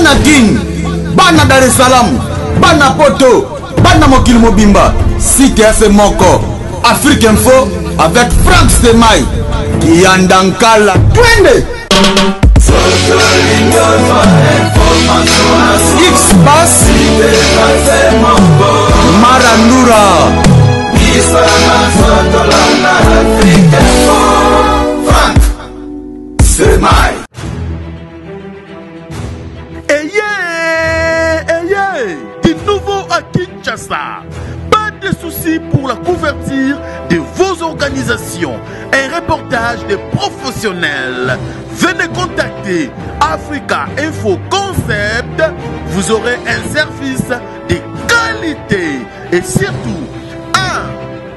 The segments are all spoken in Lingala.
Bana Kin, bana Dar es Salaam, bana Poto, bana mokili mobimba, site ya se moko, Afrique Info avec Franck Stemay, Kiyanda Nkala, twende! X-Bass, Marandura. Franck Stemay. Ayez, ayez, du nouveau à Kinshasa. Pas de soucis pour la couverture de vos organisations. Un reportage de professionnels. Venez contacter Africa Info Concept. Vous aurez un service de qualité et surtout un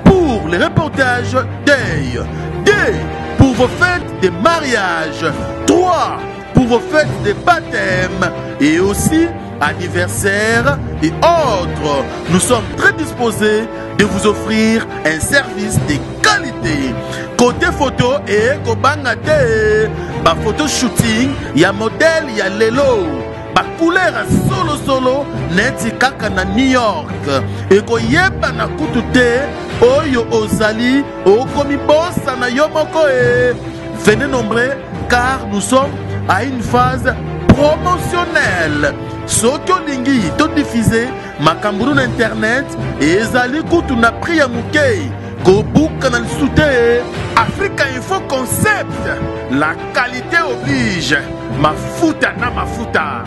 pour les reportages deuil, deux pour vos fêtes de mariage, trois pour vos fêtes de baptême et aussi anniversaire et autres. Nous sommes très disposés de vous offrir un service de qualité. Côté photo et kobanga te, ba photo shooting, ya modèle ya lelo. Ba couleur ya solo solo neti kaka na New York. Ekoyeba na kutu te oyo ozali okomi bosa na yo moko e. Venez nombreux car nous sommes à une phase promotionnelle. Soki olingi to diffuser makambo na internet ezali kutu na prix ya moke kobuka na lisusu te. Africa Info Concept, la qualité oblige. Mafuta na mafuta.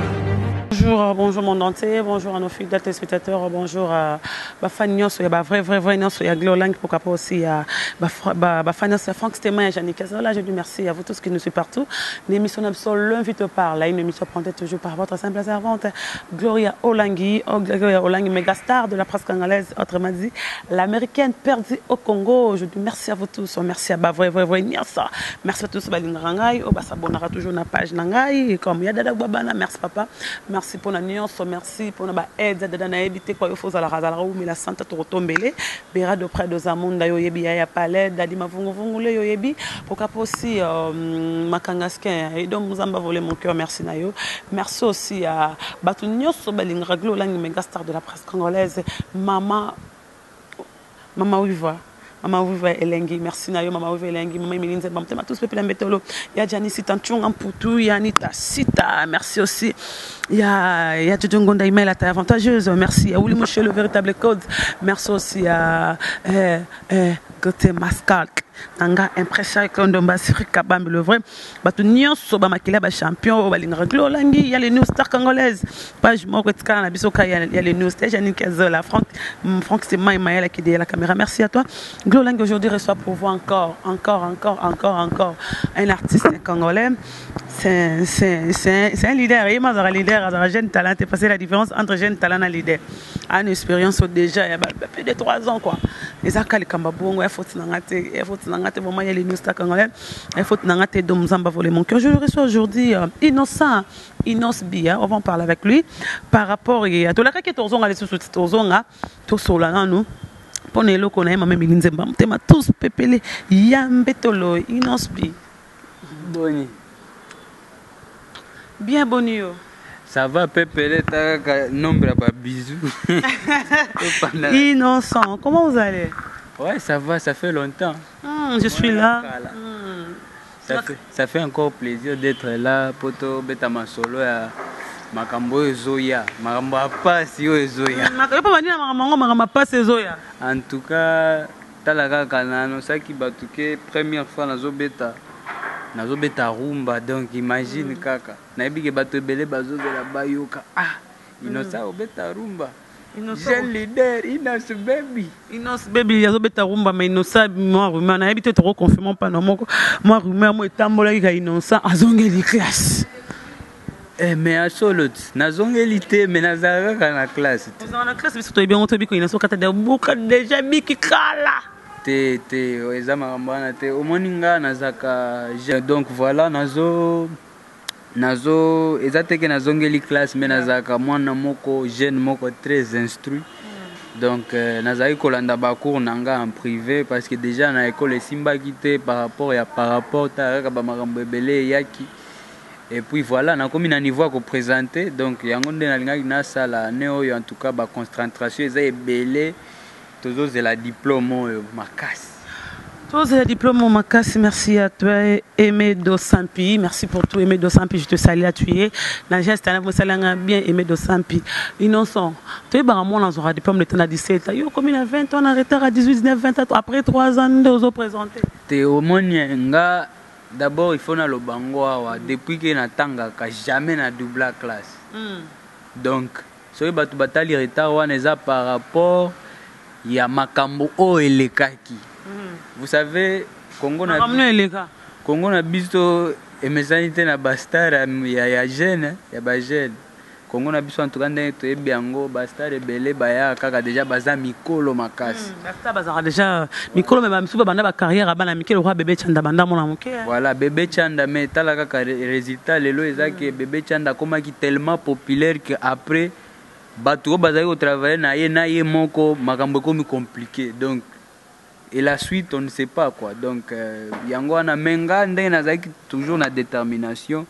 Bonjour, bonjour monde entier, bonjour à nos fidèles téléspectateurs, bonjour à ba fan nyonso ya ba vrai vrai vrai nyonso ya Glolang, pourquoi pas aussi à ba fan nyonso ya Franck Stemay et Jannick Azola. Je dis merci à vous tous qui nous suivez partout. L'émission Absol, l'invite parle, une émission présentée toujours par votre simple servante Gloria Olangi, oh, Gloria Olangi, méga star de la presse congolaise, autrement dit l'américaine perdue au Congo. Je dis merci à vous tous, merci à ba vrai vrai vrai nyonso. Merci à tous balingaka ngai, oyo basabonaka toujours na page na ngai comme ya Dada Gwabana, merci papa. Merci pour la nyonso, merci pour ba aide Dada na ebité quoi, il faut zala zala ou la santa to tombele, bera de près de Zamunda yo yebi ya palais, Dadi mavungu vungu le yo yebi, pourquoi pas aussi Makangaskin et donc Muzamba volé mon cœur, merci na yo. Merci aussi à batu nyonso balingaka Glo Olangi méga star de la presse congolaise, maman Mama Wiva. Mama Wiva Elengi, merci na yo Mama Wiva Elengi, Mama Emiline Nzemba, motema tous pepela mbetolo. Ya Jani Sita Nchunga Mputu, ya Anita Sita, merci aussi. Ya Jojo Ngonda Email à ta avantageuse, merci. Ya Willy Mouché, le véritable code. Merci aussi à Gauthier Mascal. Nanga impression Kondomba Cyril Kabambe le vrai. Bato nyonso ba makila ba champion ba lingaka Glo Olangi, ya les news star congolaise. Page moko etikala na biso ka ya les news. Te Jannick Azola, Franck c'est Maï Maël qui est derrière la caméra. Merci à toi. Glo Olangi aujourd'hui reçoit pour vous encore, encore, encore, encore, encore un artiste congolais. C'est un leader. Il est un leader, un jeune talent. C'est passé la différence entre jeune talent et leader. Une expérience déjà, il y a plus de 3 ans quoi. Et ça, quand les Bongo, il faut t'en il faut t'en vraiment, il y a les news stars congolais. Il faut t'en Dom Zamba voler mon cœur. Je le reçois aujourd'hui Innocent, Innoss'B, hein, on va en parler avec lui par rapport à tout la qui est aux ongles, les sous-sous, aux ongles, tout cela, nous. Pour nous, qu'on a même Nzemba, motema tous pepele, Yambetolo, Innoss'B. Boni. Bien boni yo. Ça va pepele, t'as nombre de bisous. Innocent, comment vous allez? Ouais, ça va, ça fait longtemps. Je suis là. Voilà. Ça fait encore plaisir d'être là. Poto beta masolo ya makambo ezoya, makambo ya pasi oyo ezoya. Makambo pa banina makambo makambo pasi ezoya. En tout cas, tala kaka na anosaki bato ke première fois nazobeta rumba, donc imagine kaka. Nayebi ke bato ebele bazozela bayoka. Ah, Innocent obeta rumba. Innocent. Jeune leader, Innoss baby. Innoss baby, azobeta rumba, mais Innocent, moi, rumeur, nayebi te toko confirmer pa na moko. Moi, rumeur, moi, etambolaki ka Innocent, azongeli classe. Eh, mais à solo, nazongeli te, mais nazalaka kaka na classe te. Ozalaka na classe, biso toyebi yango, toyebi ko Innocent kata de buka déjà biki kala. Te, te, eza makambo wana te. Omoni nga nazalaka jeune. Donc voilà, nazo, nazo, eza te ke nazongeli classe, mais nazalaka mwana moko jeune moko très instruit. Donc nazalaki kolanda ba cours na nga en privé parce que déjà na école esimbaki te par rapport ya par rapport ta kaka ba makambo ebele eyaki. Et puis voilà, nakomi na niveau ya koprésente. Donc yango nde nalingaki nasala année oyo. En tout cas, baconcentration eza ebele, tozozela diplôme oyo makasi. Tozela diplôme makasi. Merci à toi, Aimé Dosampi. Merci pour tout, Aimé Dosampi. Je te salue à tuer. Na geste na mosalanga bien, Aimé Dosampi. Innocent. Toyebaka mwana azwaka diplôme de na 17. Yo komi na 20 ans, na retard à 18, 19, 20, après 3 ans nde ozo présenter. Te, omoni nga, d'abord il faut naloba ngo awa: depuis ke natangaka, jamais na doubla classe. Donc soki bato batali retard wana, eza par rapport ya makambo oyo elekaki. Vous savez, Congo na, eleka. Congo na biso emesani te na bastar ya jeune, ya bajeune. Congo na biso, en tout cas ndenge toyebi yango, bastar ebele bayaka kaka déjà baza mikolo makasi. Bastar bazalaka déjà mikolo, me bamisusu babanda bacarrière ya bana mike, lokwa Bebe Chanda, banda mona moke. Voilà, Bebe Chanda. Mais tala kaka résultat lelo, eza ke Bebe Chanda akomaki tellement populaire que après bato oyo bazali kotravaille na ye moko, makambo ekomi compliqué. Donc et la suite, on ne sait pas quoi. Donc yango wana. Me nga ndenge nazalaki toujours na détermination,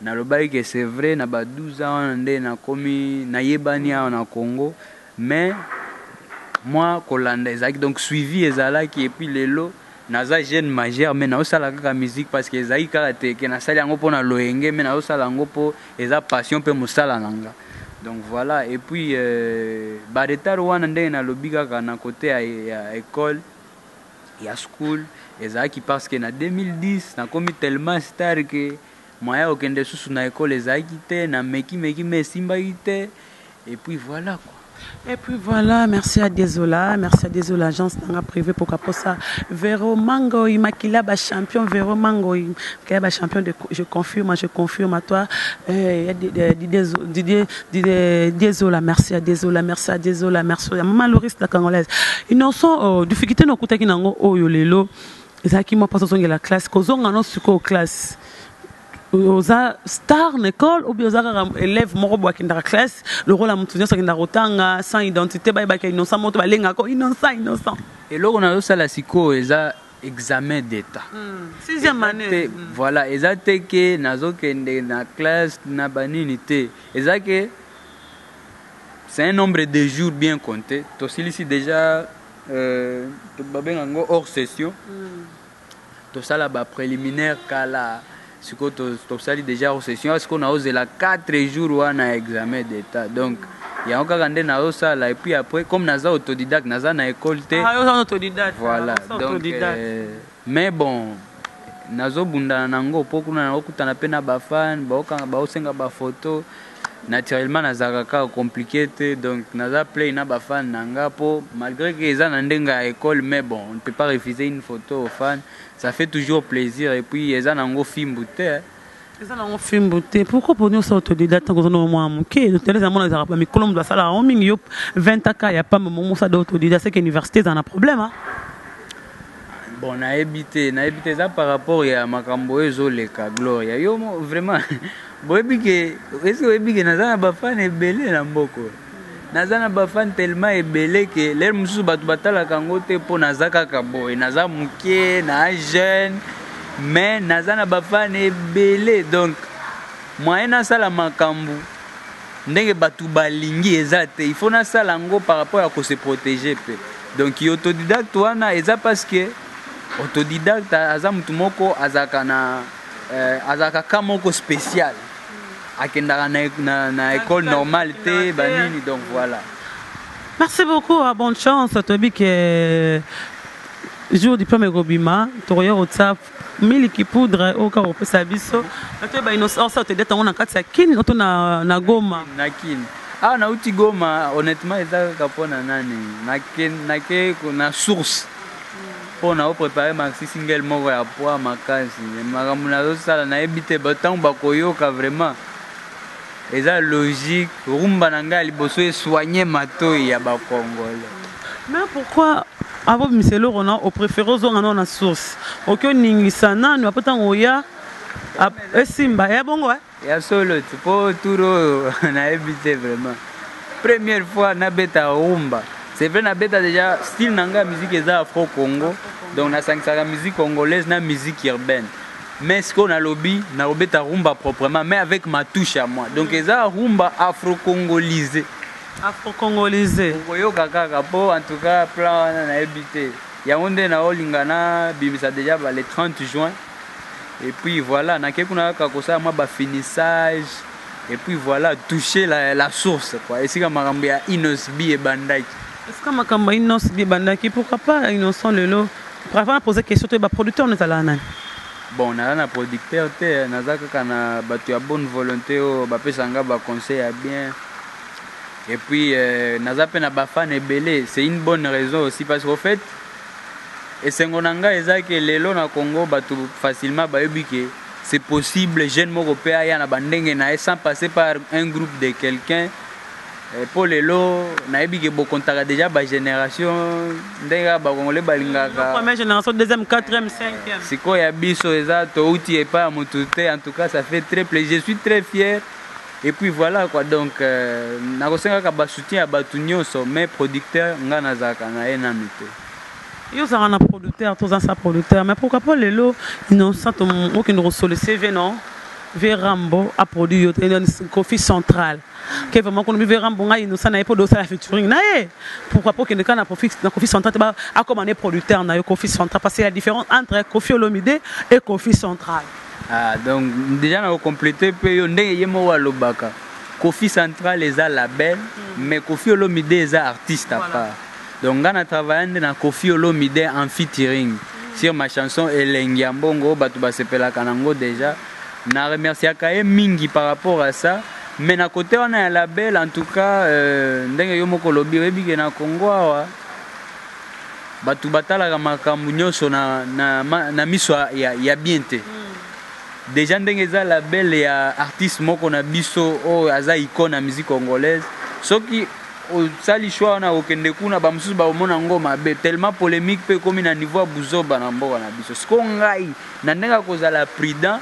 nalobaki ke c'est vrai, na ba 12 ans wana nde nakomi nayebani awa na Congo, mais moi kolanda ezalaki, donc suivi ezalaki. Et puis lelo naza jeune majeur, mais naosala kaka musique parce que ezalaki kaka te ke nasali yango mpo na loyenge, mais naosala yango mpo eza passion mpe mosala na nga. Donc voilà. Et puis baretard wana, ndenge nalobi kaka na côté ya école, ya school, ezalaki parce que na 2010 nakomi tellement star ke moyen okende susu na école ezalaki te. Namekimeki, me esimbaki te. Et puis voilà quoi. Et puis voilà, merci à Desola, merci à Desola, agence nanga privé pour ça. Vero Mango, Makila ba champion, Vero Mango, Makila ba champion de, je confirme à toi. Didier, Didier, Desola, merci à Desola, merci à Desola, merci à Maman Loris la Congolaise. Innocent, oh, difficulté no kutaki nango oyo lelo. Ezalaki mwa mposa ozongela classe, kozonga no sikoyo classe, oza star na école ou bien oza kaka élève moko boye akendaka classe lokola motu nyonso akendaka kotanga, sans identité, bayebaka Innocent moto balengaka Innocent, Innocent? Eloko nazosala sikoyo eza examen d'état. Sixième année. Voilà, eza te ke nazokende na classe na banini te, eza ke c'est un nombre de jours bien compté. Tosilisi déjà babenga yango hors session. Tosala bapréliminaire kala, sikoyo tosali déjà hors session. Sikoyo naozela 4 jours wana ya examen d'état. Donc yango kaka nde nazosala. Et puis après, comme naza autodidacte, naza na école te. Ah, autodidacte. Voilà, donc mais bon, nazobundana nango mpo kuna nakokutana mpe na bafan, baosenga bafoto naturellement, nazalaka kaka compliqué te. Donc naza play na bafan na nga mpo malgré que eza na ndenge ya école, mais bon, on ne peut pas refuser une photo aux fans, ça fait toujours plaisir. Et puis eza nango fimbu te. Eza nango fimbu te. Pourquoi poni osala autodidacte ntango oza na mwa moke? Teleza mona ezalaka bamikolo moto basalaka yango mingi. Yo 20 aka ya pamba, momo osala autodidacte, c'est que université eza na problème, hein? Bon, nayebi te, nayebi te. Eza par rapport ya makambo oyo ezoleka. Gloria, yo vraiment boyebi ke, esi oyebi ke naza na bafan ebele na mboko. Naza na bafan tellement ebele ke lere mosusu bato batalaka yango te mpo naza kaka boye, naza moke na jeune, mais naza na bafan ebele. Donc moyen nasala makambo ndenge bato balingi eza te. Il faut nasala yango par rapport ya kose protéger mpe. Donc autodidacte wana eza parce que autodidacte aza motu moko azalaka na azalaka ka moko spécial, akendaka na école normale te, banini. Donc voilà. Merci beaucoup, à bonne chance. Toyebi ke jour diplôme ekobima, tokoya kotia miliki poudre oyo kaka kopesa biso. Toyeba, Innocent, autodidacte yango na kati ya Kini oto na Goma? Na Kini. Awa nauti Goma, honnêtement eza kaka mpona nani, nake na source mpo na oprépare maxi single moko ya poids makasi. Makambo nazosala, nayebi te ntango bakoyoka. Vraiment eza logique, rumba na ngai ya liboso esoigne matoi ya Bakongole. Mais pourquoi abobimisa eloko na opréféré ozonga nao na source, oki oningisa nanu, apo ntango oya esimba ya bongo? Ya solo ti mpo tour oyo nayebi te. Vraiment première fois nabeta rumba. C'est vrai, nabeta déjà style na ngai ya musique eza afro congo, donc nasangisaka musique congolaise na musique urbaine. Mais sikoyo nalobi nakobeta rumba proprement, mais avec ma touche à moi. Donc eza rumba afro-congolisé. Afro-congolisé. Okoyoka kaka po en tout cas plan wana nayebi te. Yango nde naolinga nabimisa déjà ba le 30 juin. Et puis voilà, nakei kuna kaka kosala mwa bafinissage et puis voilà, toucher la source quoi, esika makambo ya Innoss'B ebandaki. Esika makambo ya Innoss'B ebandaki. Pourquoi pas Innocent lelo, avant poser question, toyeba producteur nezalaka nani? Bon, naza na producteur te, naza kaka na bato ya bonne volonté oyo bapesanga baconseil ya bien. Et puis naza mpe na bafan ebele, c'est une bonne raison aussi, parce qu'au fait esengo na ngai eza ke lelo na Congo bato facilement bayebi ke c'est possible jeune moko mpe aya na bandenge na ye sans passer par un groupe de quelqu'un. Mpo lelo nayebi ke bokontaka déjà bagénération ndenge kaka bakongole balingaka. Première génération, deuxième, quatrième, cinquième. Sikoyo ya biso eza touti epai ya motu te. En tout cas, ça fait très plaisir, je suis très fier. Et puis voilà quoi, donc nakosenga kaka basoutien ya bato nyonso, mais producteur nga nazalaka na ye nanu te. Yo ozalaka na producteur, toza sa producteur, mais pourquoi pas lelo Innocent okende kosolliciter ve non ve Rambo aproduit yo te, Kofi Central ke vraiment kono ve Rambo ngai Innocent na ye mpo dosala featuring na ye? Pourquoi pas okende kaka na Kofi Central te, akoma ne producteur na yo, Kofi Central? Parce que la différence entre Kofi Olomide et Kofi Central. Ah, donc déjà na kocompléter mpe yo ndenge ye moko alobaka, Kofi Central eza label, mais Kofi Olomide eza artiste à part. Donc nga na travaille nde na Kofi Olomide en featuring sur ma chanson Elengi ya mbongo, oyo bato basepelaka nango. Déjà na remerciaka ye mingi par rapport à ça. Mais na côté wana ya label, en tout cas ndenge yo moko olobi, oyebi ke na Congo awa bato batalaka makambo nyonso na miso ya bien te. Déjà ndenge eza label ya artiste moko na biso oyo aza icône ya musique congolaise, soki osali choix wana okende kuna, bamosusu bakomona yango mabe, tellement polémique mpe ekomi na niveau ya buzoba na mboka na biso. Siko ngai na ndenge ya kozala prudent,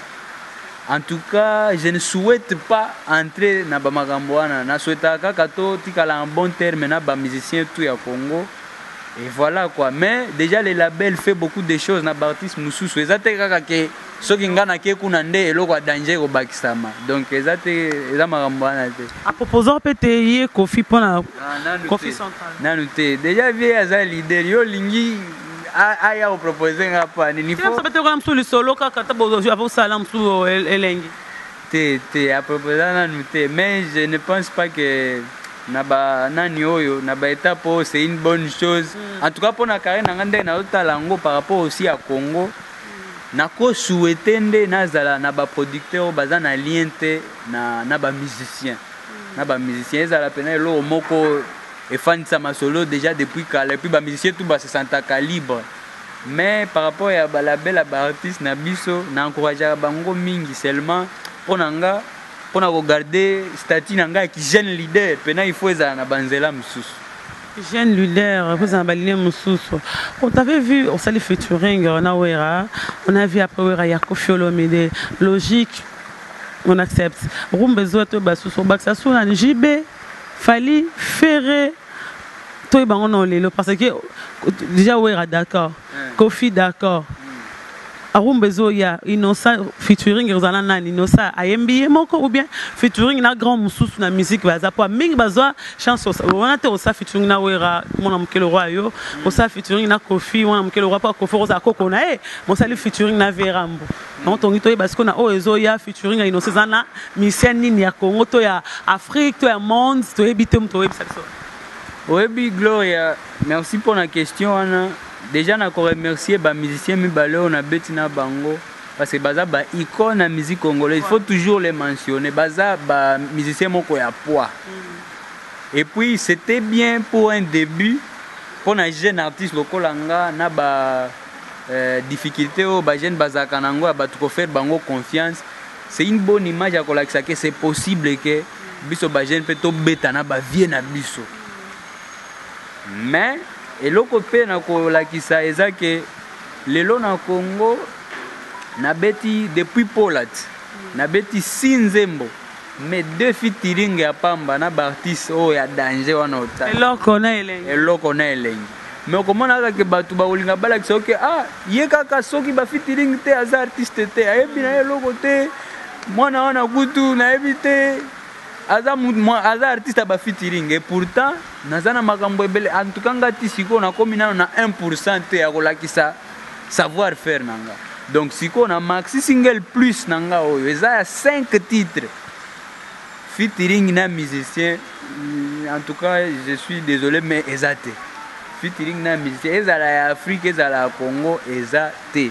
en tout cas je ne souhaite pas entrer na bamakambo wana. Nasouhaitaka kaka totikala en bon terme na bamusicien tout ya Congo et voilà quoi. Mais déjà le label fait beaucoup de choses na baartiste mosusu. Eza te kaka ke soki nga nake kuna nde eloko ya danger ekobakisama. Donc eza te, eza makambo wana te. Aproposer mpe te ye Kofi mpona Ah, nanu Kofi te. Central? Nanu te. Déjà vie aza leader, yo olingi aya kopropose nga pa nini? Te, mpe tokola mosusu lisolo kaka ta avosala mosusu elengi. Te te, aproposa nanu te, mais je ne pense pas que na ba nani oyo na baétape oyo c'est une bonne chose. En tout cas mpo na carrière na nga, ndenge nazotala yango par rapport aussi ya Congo, nakosouhaiter nde nazala na baproducteur oyo baza na lien te na bamusicien. Na bamusicien ezala mpena eloko moko efandisa masolo déjà depuis kala, et puis bamusicien tout base sentaka libre. Mais par rapport ya balabel ya baartiste na biso, na encourageaka bango mingi. Seulement mpo na nga, mpo na kogarder statut na ngai ya jeune leader, mpena il faut ezala na banzela mosusu. Jeune leader, kozala na baline mosusu. On t'avait vu osali featuring na Wera, on a vu après Wera ya Kofi Olomide. Logique, on accepte. Rumba ezoya, toyeba susu obakisa su na JB, Fally, Ferre, toyeba yango na lelo, parce que déjà Wera d'accord, Kofi d'accord, arumba ezoya. Innocent featuring ezala nani? Innocent ayembi ye moko ou bien featuring na grand mosusu na musique baza? Po mingi bazwa chance wana te. Osala featuring na Wera, mwana moke roi, yo osala featuring na Kofi, mwana moke roi, mpo Kofi ozala koko na ye, mosali featuring na Verambo. Donc tongi toyeba sikoyo na oyo ezoya, featuring ya Innocent eza na musicien nini ya Congo to ya Afrique to ya monde? Toyebi te, moto oyebisa biso. Oyebi Gloria, merci mpo na question wana. Déjà na koremercier bamusicien mibale oyo nabeti na bango, parce que baza baicône ya musique congolaise, il faut toujours les mentionner. Baza bamusicien moko ya poids. Et puis c'était bien pour un début mpo na jeune artiste lokola nga, na ba difficulté oyo bajeune bazalaka nango ya bato kofaire bango confiance. C'est une bonne image ya kolakisa ke c'est possible ke biso bajeune mpe tobeta na bavieux na biso. Mais eloko mpe na kolakisa eza ke lelo na Congo nabeti depuis polat, nabeti si nzembo, mais deux featuring ya pamba na baartiste oyo ya danger wana otala. Eloko na elengi. Eloko na elengi. Mais okomona kaka ke bato bakolinga balakisa yo ke ah, ye kaka soki ba featuring te aza artiste te, ayebi na ye eloko te, mwana wana kutu nayebi te, aza, aza artiste ya ba featuring. Et pourtant naza na makambo ebele. En tout cas nga ti sikoyo nakomi nano na 1% te ya kolakisa savoir faire na nga. Donc sikoyo na maxi single plus na nga oyo eza ya 5 titres featuring na musicien. En tout cas je suis désolé, mais eza te featuring na musicien, ezala ya Afrique, ezala ya Congo, eza te.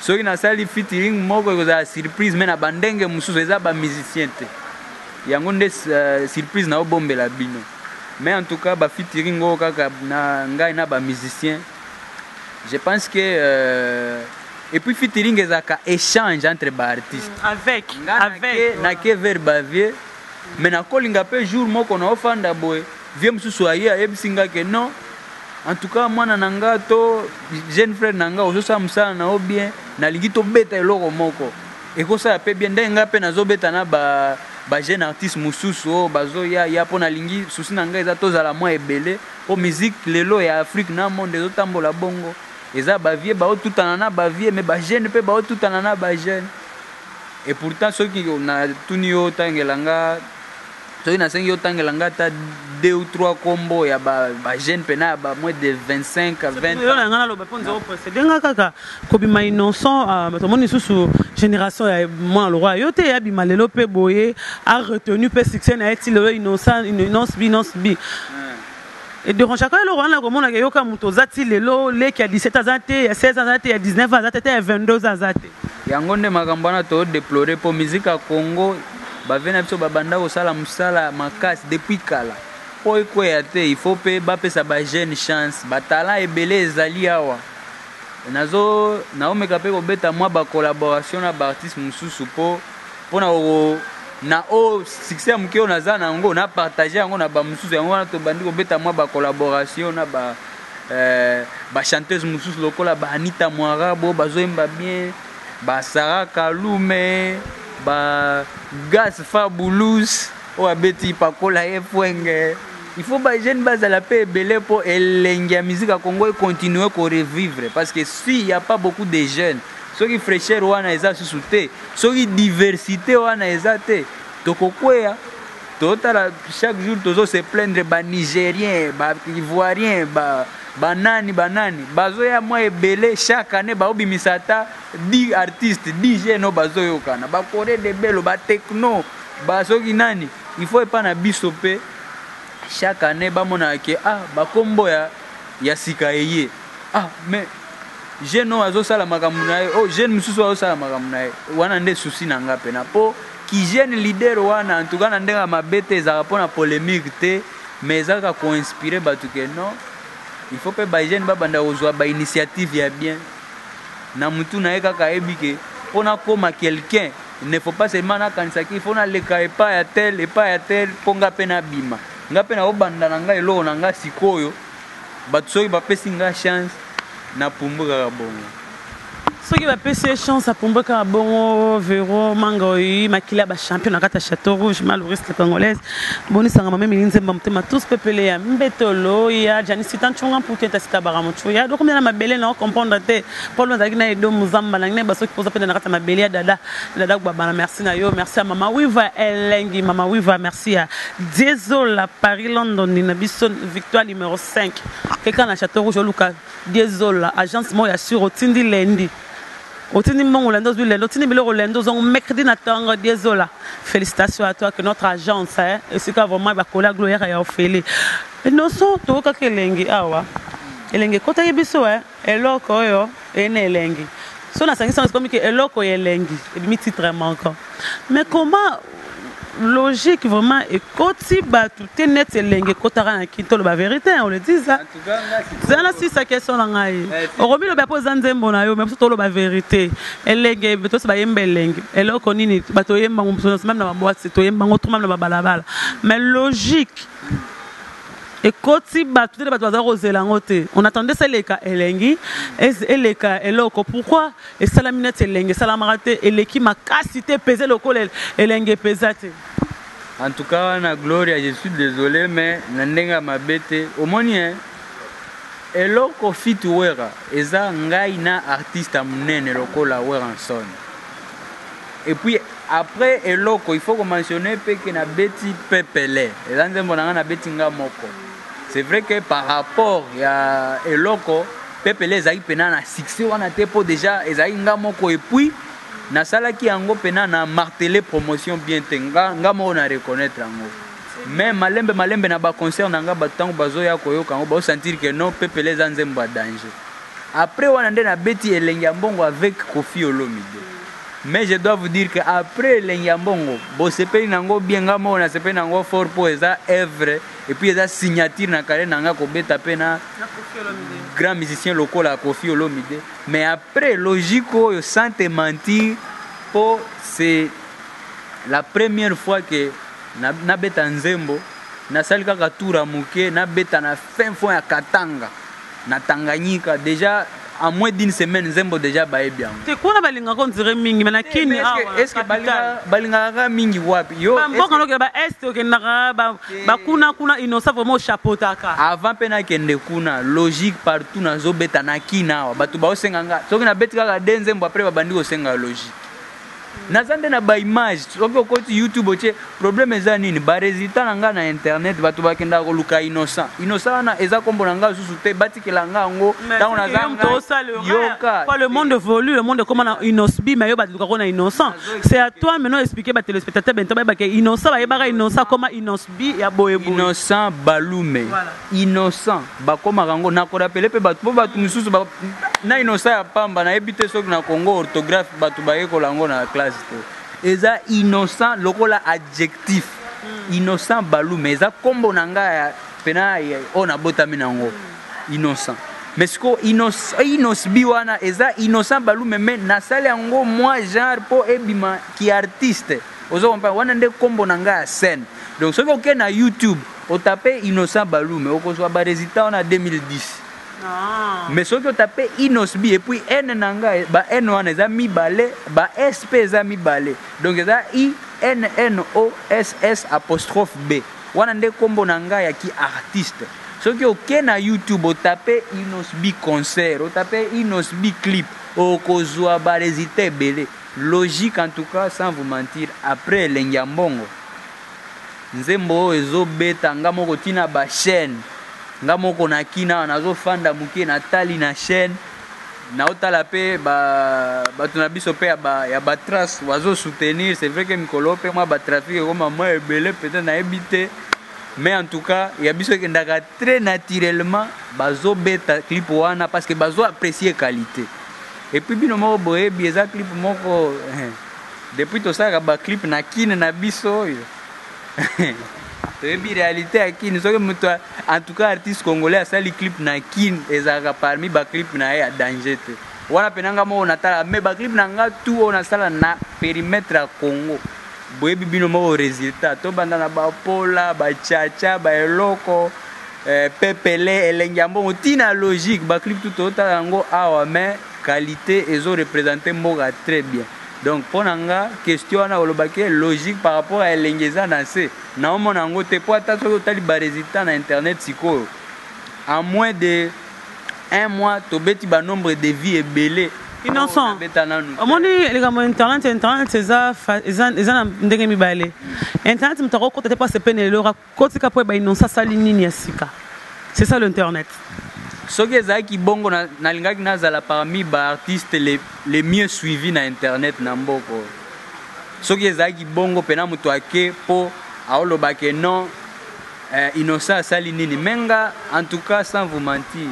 Soki nasali featuring moko ekozala surprise, mais na bandenge mosusu eza ba musicien te. Yango nde surprise na obombela bino. Mais en tout cas ba featuring oyo kaka na ngai na ba musicien, je pense que et puis featuring ezalaka échange entre ba artistes. Avec Nga avec nake vers ba vieux, mais nakolinga mpe jour moko naofanda boye, vieux mosusu aye ayebisi nga ke non, en tout cas mwana na nga to jeune frère na nga, ozosala mosala na yo bien, nalingi tobeta eloko moko ekosala mpe bien. Ndenge nga mpe nazobeta na ba jeune artiste mosusu oyo bazoya ya, mpo nalingi susi na ngai eza tozala mwa ebele, mpo musique lelo ya Afrique na monde ezotambola bongo. Eza ba vieux baotutana na ba vieux, mais ba jeune mpe baotutana na ba jeune. Et pourtant soki natuni yo otangela nga, soki nasengi yo otangela nga ata 2 ou 3 kombo ya ba jeune pena ya ba moins de 25 à 20 Yo na nga naloba mpo nzela précédé nga kaka kobima Innocent, tomoni lisusu génération ya mwana lokwa yo te abima lelo mpe boye a retenu mpe succès na ye ti lelo. Innocent, Innoss'B, Innoss'B edérangeaka eloko wana komonaka eyoka moto oza ti lelo leki ya 17 aza te, ya 16 aza te, ya 19 aza te te, ya 22 aza te. Yango nde makambo wana todéplore, mpo musique ya Congo, ba vieux na biso babanda kosala mosala makasi depuis kala mpo ekweya te. Il faut mpe bapesa bajeune chance, batalent ebele ezali awa. Nazo naomeka mpe kobeta mwa bacollaboration na baartiste mosusu mpo mpona na oyo succès ya moke oyo naza na yango, na partage yango na bamosusu. Yango wana tobandi kobeta mwa bacollaboration na ba bachanteuse mosusu lokola baanita Mwarabo, bazoyemba bien, basara Kalume, bagas Fabulous oyo abeti pakola ye fwenge. Il faut bajeune bazala mpe ebele mpo elengi ya musique ya Congo econtinue korevivre, parce que si y a pas beaucoup de jeunes, soki fraîcheur wana eza susu te, soki diversité wana eza te, tokokweya. Totala, chaque jour tozo se plaindre, banigérien, baivoirien, banani banani bazoya mwa ebele chaque année, baobimisa ata 10 artistes, 10 jeunes oyo bazoyokana, bacorée de belo, batechno, basoki nani. Il faut epa na biso mpe chaque année bamonaka ke ah, bakombo ya sika eye, ah, mais jeune oyo azosala makambo na ye, oh, jeune mosusu azosala makambo na ye. Wana nde susi na nga mpena mpo ki jeune leader wana. En tout cas na ndenge ya mabe te, ezalaka mpona polémique te, mais ezalaka koinspire bato ke non, il faut mpe bajeune babanda kozwa bainitiative ya bien na mutu na ye kaka ayebi ke mpo nakóma quelqu'un, il ne faut pas seulement nakanisaki il faut naleka epai ya tel, epai ya tel, mpo nga mpe nabima, nga mpe naobanda na ngai eloko na nga. Sikoyo bato soki bapesi nga chance, napumbu kaka bongo. Soki bapesi ye chance, apumbwe kaka bongo. Vero Manga oyi makila ya bachampion na kati ya Château Rouge, maloriste congolaise, bonisanga mamemeli nzemba motema tous pepele ya mbetolo ya janisita nconga mputu ete asita baka motu ya dokomia na mabele na ocomprendre te. Paul azalaki na Edo Muzamba nangi na basoki poza pene na kati ya mabele ya dada dada Gbabana. Merci na yo, merci ya mama Wiva elengi, mama Wiva, merci ya Diesola Paris London na biso victoire numéro 5 keka na Château Rouge. Oluka Diesola, agence moko ya sur. Otindi lendi, otindi mbongo lendo, ozwi lendo, otindi biloko lendo, ozongo mercredi na ntongo. Diesola, félicitations à toi, que notre agence, hein, esika vraiment bakola gloire ya ofele nyonso. Toyokaki elengi awa, elengi ekotaki biso, eh, eloko oyo eye na elengi. So nasangisi yango, ekomi ke eloko ya elengi ebimi titre moko. Mais comment logique vraiment ekoti bato te neti elengi ekotaka na kini? Toloba vérité, on le dit ça. Zala na sisa question na ngai, okomi loba mpo eza nzembo na yo, mais biso toloba vérité. Elenge tosi bayemba elengi, eloko nini bato oyembango même na baboîte, toyembango trop même na babalabala, mais logique ekoti bato te. Bato baza kozela yango te. On attendait ça eleka elengi, eleka eloko. Pourquoi esalami neti elenge esalamaka te, eleki makasi te, epeze lokola elenge epeza te? En tout cas wana Gloria, je suis désolé, mais na ndenge ya mabe te. Omoni, hein, Eloko feat Werra eza ngai na artiste ya munene lokola Werrason. Et puis après eloko il faut ko mentionner pe que na beti pepele eza nzembo na ngai na beti nga moko. C'est vrai que par rapport ya eloko pepele ezalaki pena na succès wana te po déjà ezalaki nga moko et puis nasalaki yango pena na marteler promotion bien te nga, nga moko na reconnaître yango. Mais malembe malembe na ba concert na nga bato ntango bazoya koyoka yango bao sentir que non pepele eza nzembo ya danger. Après wana nde nabeti elengi ya mbongo avec Koffi Olomide. Mais je dois vous dire que après elengi ya mbongo bosepeli nango bien, nga moko nasepeli nango fort po eza œuvre et puis eza signature na carrière na nga kobeta pe na grand musicien lokola Koffi Olomide. Mais après logique oyo sans te mentir po c'est la première fois que nabeta nzembo nasali kaka tour ya moke nabeta na fin fond ya Katanga na Tanganyika déjà en moins d'une semaine nzembo déjà bayebi yango. Te kuna balingaka on dirait mingi mais na Kin awa est-ce que balingaka kaka mingi wapi yo ba mboka nokende ba est okendaka ba kuna kuna innocent vraiment chapeautaka avant pe nakende kuna logique partout nazobeta na Kin awa bato baosenga nga soki nabeti kaka de nzembo après babandi kosenga logique. Naza nde na ba image soki okoti YouTube otie problème eza nini ba résultat na nga na internet bato bakendaka koluka innocent innocent wana eza kombo na nga susu te batikela nga yango ntango naza yoka quoi le monde évolue le monde ekoma na innosbi mais yo baluka ko na innocent c'est à toi maintenant expliquer ba téléspectateurs bento bayeba ke innocent bayebaka innocent koma innosbi ya boye boye innocent balume voilà. Innocent bakomaka yango nakorapele mpe bato mpo bato mosusu na innocent ya pamba nayebi te soki na Congo orthographe bato bayekola yango na classe te eza innocent lokola adjectif innocent balume eza kombo na ngai ya pena oyo nabotami na yango innocent mais sikoyo innosbi wana eza innocent balume mais nasali yango mwa genre mpo ebima ki artiste ozo comprendre wana nde kombo na ngai ya scène donc soki okei na YouTube otape innocent balume okozwa ba résultat wana 2010 ah. Mais soki otape innosbi et puis n na ngai ba n wana eza mibale ba s mpe eza mibale donc eza i n n o s s apostrophe b wana nde kombo na ngai ya ki artiste soki oke na YouTube otape innosbi concert otape innosbi clip okozwa ba résultat ebele logique en tout cas sans vous mentir après elengi ya mbongo nzembo oyo ezobeta nga moko tina ba chaîne nga moko na kina nazofanda moke natali na chaîne naotala mpe bato na biso mpe ya batrace bazosoutenir c'est vrai que mikolo mpe mwa batrafic ekoma mwa ebele peut-être nayebi te mais en tout cas ya biso ekendaka très naturellement bazobeta clip wana parce que bazo apprécier qualité et puis bino moko boyebi eza clip moko depuis tosalaka ba clip na kine na biso oyo toyebi réalité ya kine soki moto en tout cas artiste congolais asali clip na kine ezalaka parmi ba clip na ye ya danger te wana mpe na nga moko natala mais ba clip na nga tout oyo nasala na périmètre ya Congo boyebi bino moko résultat tobanda na bapola bachacha baeloko pepele elengi ya mbongo ntina logique ba clip tout totala yango awa mais qualité ezo représenter mboka très bien donc mpo na nga question wana olobaki logique par rapport à elengi eza na se naomona yango te mpo ata soki otali ba résultat na internet sikoyo en moins de un mois tobeti ba nombre de vie ebele innocent omoni likambo internet internet eza eza na ndenge mibale internet moto akokota te mpo asepene lelo akotika mpo eba innocent asali nini ya sika c'est ça l'internet soki ezalaki bongo nalingaki nazala parmi ba artistes les mieux suivis na internet na mboko soki ezalaki bongo mpena moto ake mpo aolobake non innocent asali nini menga en tout cas sans vous mentir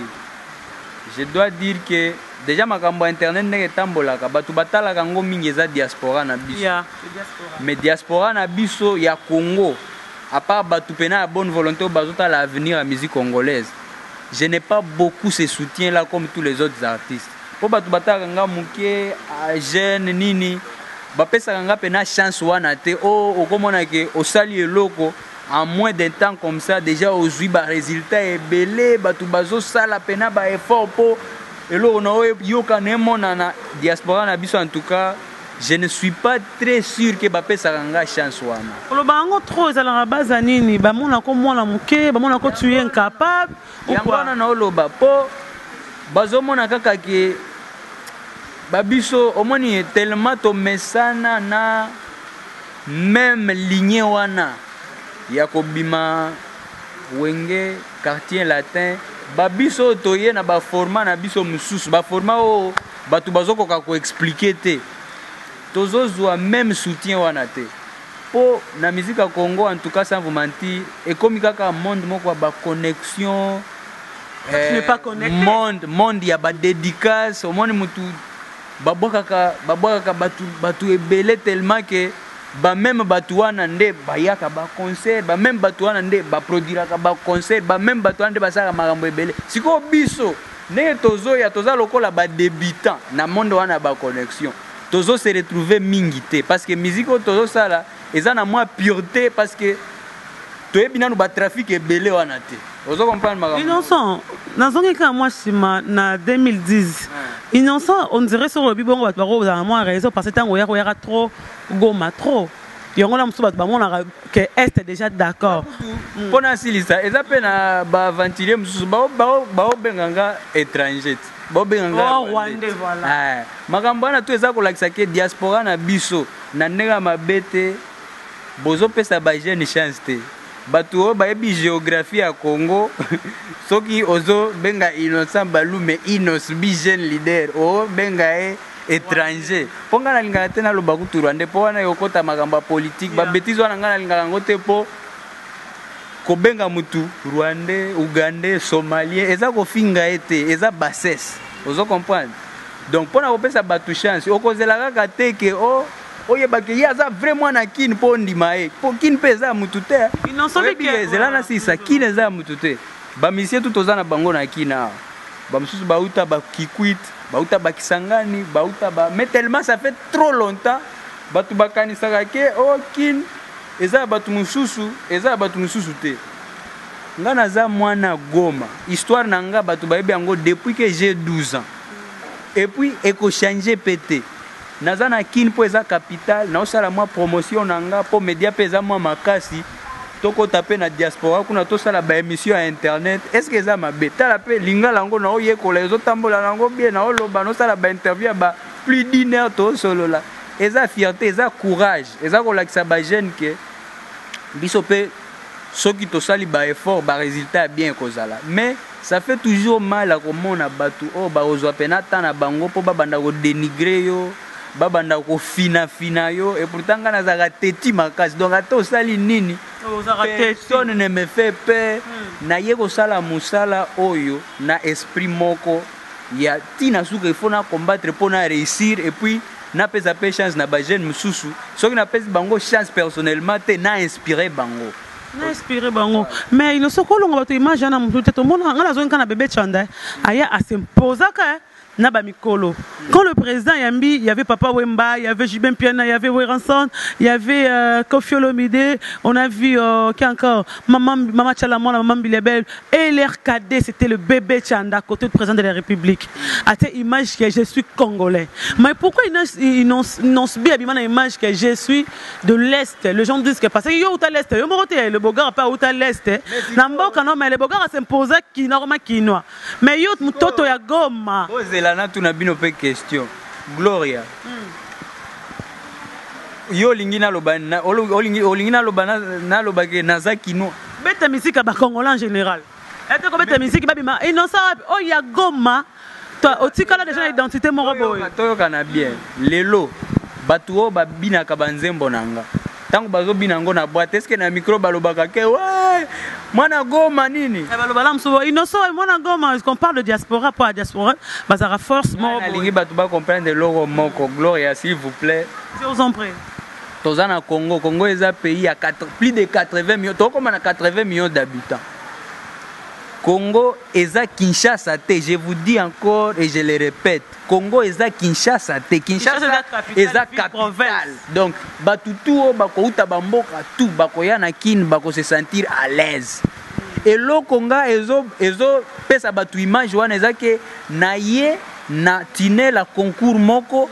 je dois dire que déjà makambo ya internet ndenge etambolaka bato batalaka yango mingi eza diaspora na biso yeah, mais diaspora na biso ya Congo à part bato pena ya bonne volonté oyo bazotala avenir ya musique congolaise je n'ai pas beaucoup ce soutien là comme tous les autres artistes po bato batalaka nga moke jeune nini bapesaka nga pena chance wana te o okomona ke osali eloko en moins d'un temps comme ça déjà ozwi ba résultat ebele bato bazosala pena ba effort po eloko na oyo yokana emonana diaspora na biso en tout cas Je ne suis pas très sûr que bapesaka nga chance wana. Oloba yango trop, ezalaka base ya nini? Bamonako mwana moke, bamonako tu es incapable ou Yango quoi? wana naoloba mpo bazomona kaka ke babiso omoni tellement tomesana na même lignée wana ya kobima Wenge, Quartier Latin, babiso oyo toye na baformat na biso mosusu, baformat oyo bato bazokoka koexpliquer te, tozozwa même soutien wana te. Mpo na musique ya Congo, en tout cas, sans vous mentir, ekomi kaka monde moko ya baconnexion. Tu n'es pas connecté. Monde ya badédicace. Omoni mutu babwakaka bato ebele tellement ke bameme bato wana nde bayaka baconcert, bameme bato wana nde baproduiraka baconcert, bameme bato wana nde basalaka makambo ebele. Sikoyo biso ndenge tozoya, toza lokola badébutant na monde wana ya baconnexion, tozo se retrouver mingi te, parce que musique oyo tozosala eza na mwa pureté, parce que toyebi nanu batrafic ebele wana te. Ozo comprendre makambo? Innocent, nazongi kaka mwa nsima na 2010. Innocent, on dirait soki olobi bongo, bato bakozala mwa raison, parce que ntango oyaka, oyaka trop Goma, trop yango na mosusu bato bamonaka ke est déjà d'accord. Mpo nasilisa, eza mpe na baaventurier mosusu baobenga nga étranger te, baobenga nga Oh, Rwandais, voilà. Ah, makambo wana to eza kolakisa ke diaspora na biso na ndenge ya mabe te, bozopesa bajeune chance te. Bato oyo bayebi géographie ya Congo, soki ozobenga Innocent Balume, Innoss'B, jeune leader, obenga ye étranger, mpo ngai nalingaka te naloba kutu rwandais, mpo wana ekokɔta makambo ya politique, babêtises wana ngai nalingaka yango te, mpo kobenga mutu rwandais, ougandais, somalien eza kofinga ye te, eza bassesse. Ozo comprendre? Donc mpo na kopesa bato chance, okozela kaka te ke o oyebake ye aza vrai mwana Kine mpo ondima ye, mpo Kine mpe eza ya mutu te. Innocent. Oyebi Bike, ezela na sisa, Kine eza ya mutu te. Bamisie tu toza na bango na Kine awa, bamosusu bauta bakikwit, bauta bakisangani, bauta ba, mais tellement ça fait trop longtemps, bato bakanisaka ke o Kine eza ya bato mosusu, eza ya bato mosusu te. Nga naza mwana Goma, histoire na nga bato bayebi yango depuis que j'ai 12 ans, et puis ekochange mpe te. Naza na Kine mpo eza capitale, naosala mwa promotion na nga mpo média mpe eza mwa makasi, tokɔta mpe na diaspora kuna, tosala baémission ya internet. Est ce que eza mabe? Tala mpe lingala yango naoyekola, ezotambola nango bien, naoloba, naosala bainterview ya ba plus d'une heure, tosolola. Eza fierté, eza courage, eza kolakisa bajeune ke biso mpe soki tosali baeffort, barésultat ya bien ekozala. Mais ça fait toujours mal ya komona bato oyo bakozwa mpena ta na bango mpo babanda kodénigrer yo, babanda kofinafina yo. Et pourtant ngai nazalaka teti makasi, donc ata osali nini, Ozalaka teti. Personne ne me fait peur. Naye kosala mosala oyo na esprit moko ya ntina suka, il faut na combattre mpo na réussir, et puis napesa mpe chance na bajeune mosusu. Soki napesi bango chance personnellement te, na inspiré bango. Na inspiré bango. Mais Innocent, kolonga bato image wana motu te. Tomona nga nazongi kaka na bébé Chanda, aya asimposaka na bamikolo. Quand le président yambi, il y avait Papa Wemba, il y avait JB Mpiana, il y avait Werrason, il y avait Koffi Olomide, on a vu qui encore, maman, Mama Tshala Muana, Maman Mbilia Bel et l'RKD, c'était le bébé Chanda côté du président de la République. Ate image que je suis congolais. Mais pourquoi Innoss'B abima na image que je suis de l'Est? Les gens disent que parce que yo uta l'Est, yo moko te, le Bogar pas uta l'Est na mboka. Non, mais le Bogar s'imposa kinois, koma kinois, mais yo mtoto ya Goma. Ozela, natuna bino mpe question. Gloria, yo olingi naloba olingi naloba naloba ke naza kinois? Beta musique ya bacongolais en général, ete kobeta musique babima Innocent wapi oyo ya Goma? To otikala déjà na identité moko boye. Toyokana bien. Lelo bato oyo babinaka banzembo na nga, ntango bazobina yango na boîte, est-ce na micro balobaka ke we mwana Goma nini? Eh, baloba la mosusu Innocent mwana Goma. Qu'on parle de diaspora, po ya diaspora bazalaka force moko Nalingi boye. bato bacomprendre eloko moko. Gloria, s'il vous plaît. Je vous en prie. Toza na Congo. Congo eza pays ya plus de 80 millions, tokóma na 80 millions d'habitants. Congo eza Kinshasa te. Je vous dis encore et je le répète, Congo eza Kinshasa te. Kinshasa Kinshasa eza capitale, eza ville capitale. Province. Donc bato tu oyo bakouta bamboka tu bakoya na Kine, bakose sentir à l'aise. Eloko nga ezopesa bato image wana eza ke na ye. Na tunnel ya concours moko,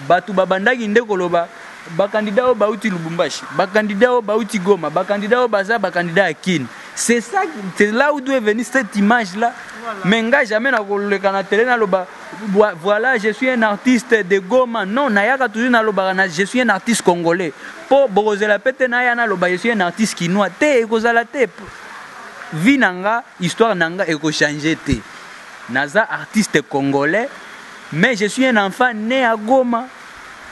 bato babandaki nde koloba bakandida oyo bauti Lubumbashi, bakandida oyo bauti Goma, bakandida oyo baza bakandida ya Kin. C'est ça, c'est là où doit venir cette image là. Voilà. Mais nga jamais nakoleka na télé naloba voilà, je suis un artiste de Goma. Non, nayaka toujours nalobaka na je suis un artiste congolais. Po bokozela pe te naya naloba je suis un artiste kinois te, ekozala te. Vie na nga, histoire na nga ekochange te. Naza artiste congolais, mais je suis un enfant né à Goma.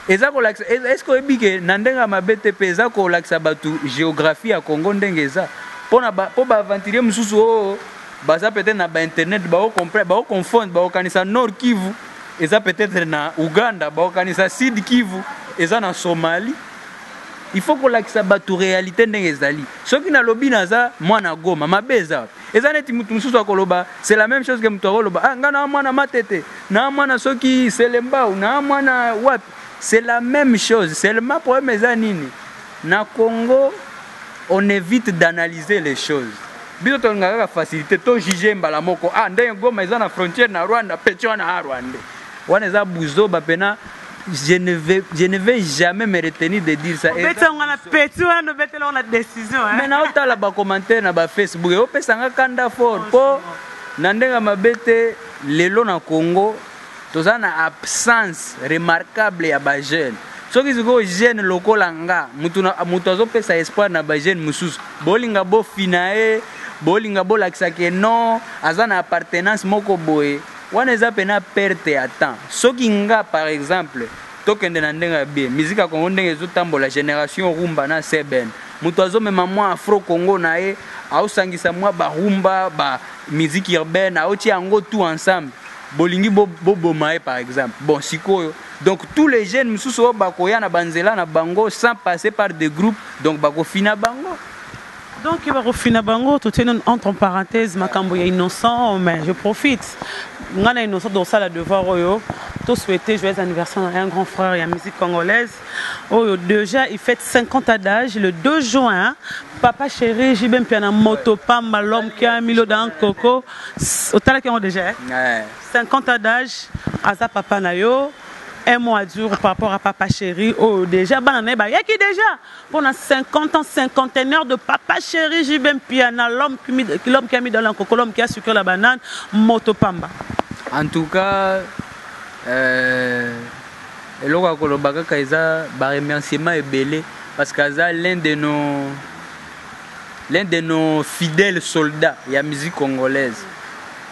Eza kolakisa, est-ce que oyebi ke na ndenge ya mabe te mpe eza kolakisa bato géographie ya Congo ndenge eza mpona ba, mpo baaventurier mosusu oyo baza peut-être na bainternet baocomprendre, baoconfondre, baokanisa Nord Kivu eza peut-être na Uganda, baokanisa Sud Kivu eza na Somalie. Il faut kolakisa bato réalité ndenge ezali. Soki nalobi naza mwana Goma, mabe eza wapi? Eza neti mutu mosusu akoloba, c'est la même chose que mutu akoloba ah, nga na mwana Matete, na mwana soki Selembao, na mwana wapi. C'est la même chose, seulement problème eza nini? Na Congo on évite d'analyser les choses. Biso tolingaka kaka facilité, to juger mbala moko, ah, ndenge Goma eza na frontière na Rwanda, petit wana a Rwanda wana eza buzoba pena. Je ne vais jamais me retenir de dire ça. Obeti yango na petit wana, obetela yango na décision, hein. Mais naotala bacommentaire na bafacebook, opesanga kanda fort, mpo na ndenge ya mabe te. Lelo na Congo toza na absence remarquable ya bajeune. Soki sikoyo jeune lokola nga, mutu azopesa espoir na bajeune mosusu, bolinga bofina ye, bolinga bolakisa ke non, aza na appartenance moko boye, wana eza pena perte ya temps. Soki nga par exemple, tokende na ndenge ya bien, musique ya Congo ndenge ezotambola, génération rumba na seben, moto azomema mwa afro Congo na ye, aosangisa mwa barumba, ba musique urbaine, aotia yango tout ensemble, bolingi boboma ye par exemple. Bon, sikoyo donc tous les jeunes mosusu oyo bakoya na banzela na bango sans passer par des groupes, donc bakofina bango. Donc bakofina bango. Totie nano entre parenthèse makambo ya Innocent, mais je profite nga na Innocent tosala devoir oyo, tosouhaiter joyeux anniversaire na un grand frère ya musique congolaise oyo déjà il fête 50 ans d'âge le 2 juin, papa chéri JB Mpiana, moto pamba, l'homme qui a mis l'eau dans coco. Otalaki yango déjà, eh? Ouais. 50 ans d'âge, aza papa na yo. Un mois dur par rapport à papa chéri oyo déjà bana na ye bayaki déjà pour 50 ans, cinquantenaire de papa chéri JB Mpiana, l'homme qui a mis dans la coco, l'homme qui a sucré la banane, moto pamba. En tout cas, eloko ya koloba kaka eza baremerciement ebele, parce que aza l'un de nos fidèles soldats ya musique congolaise,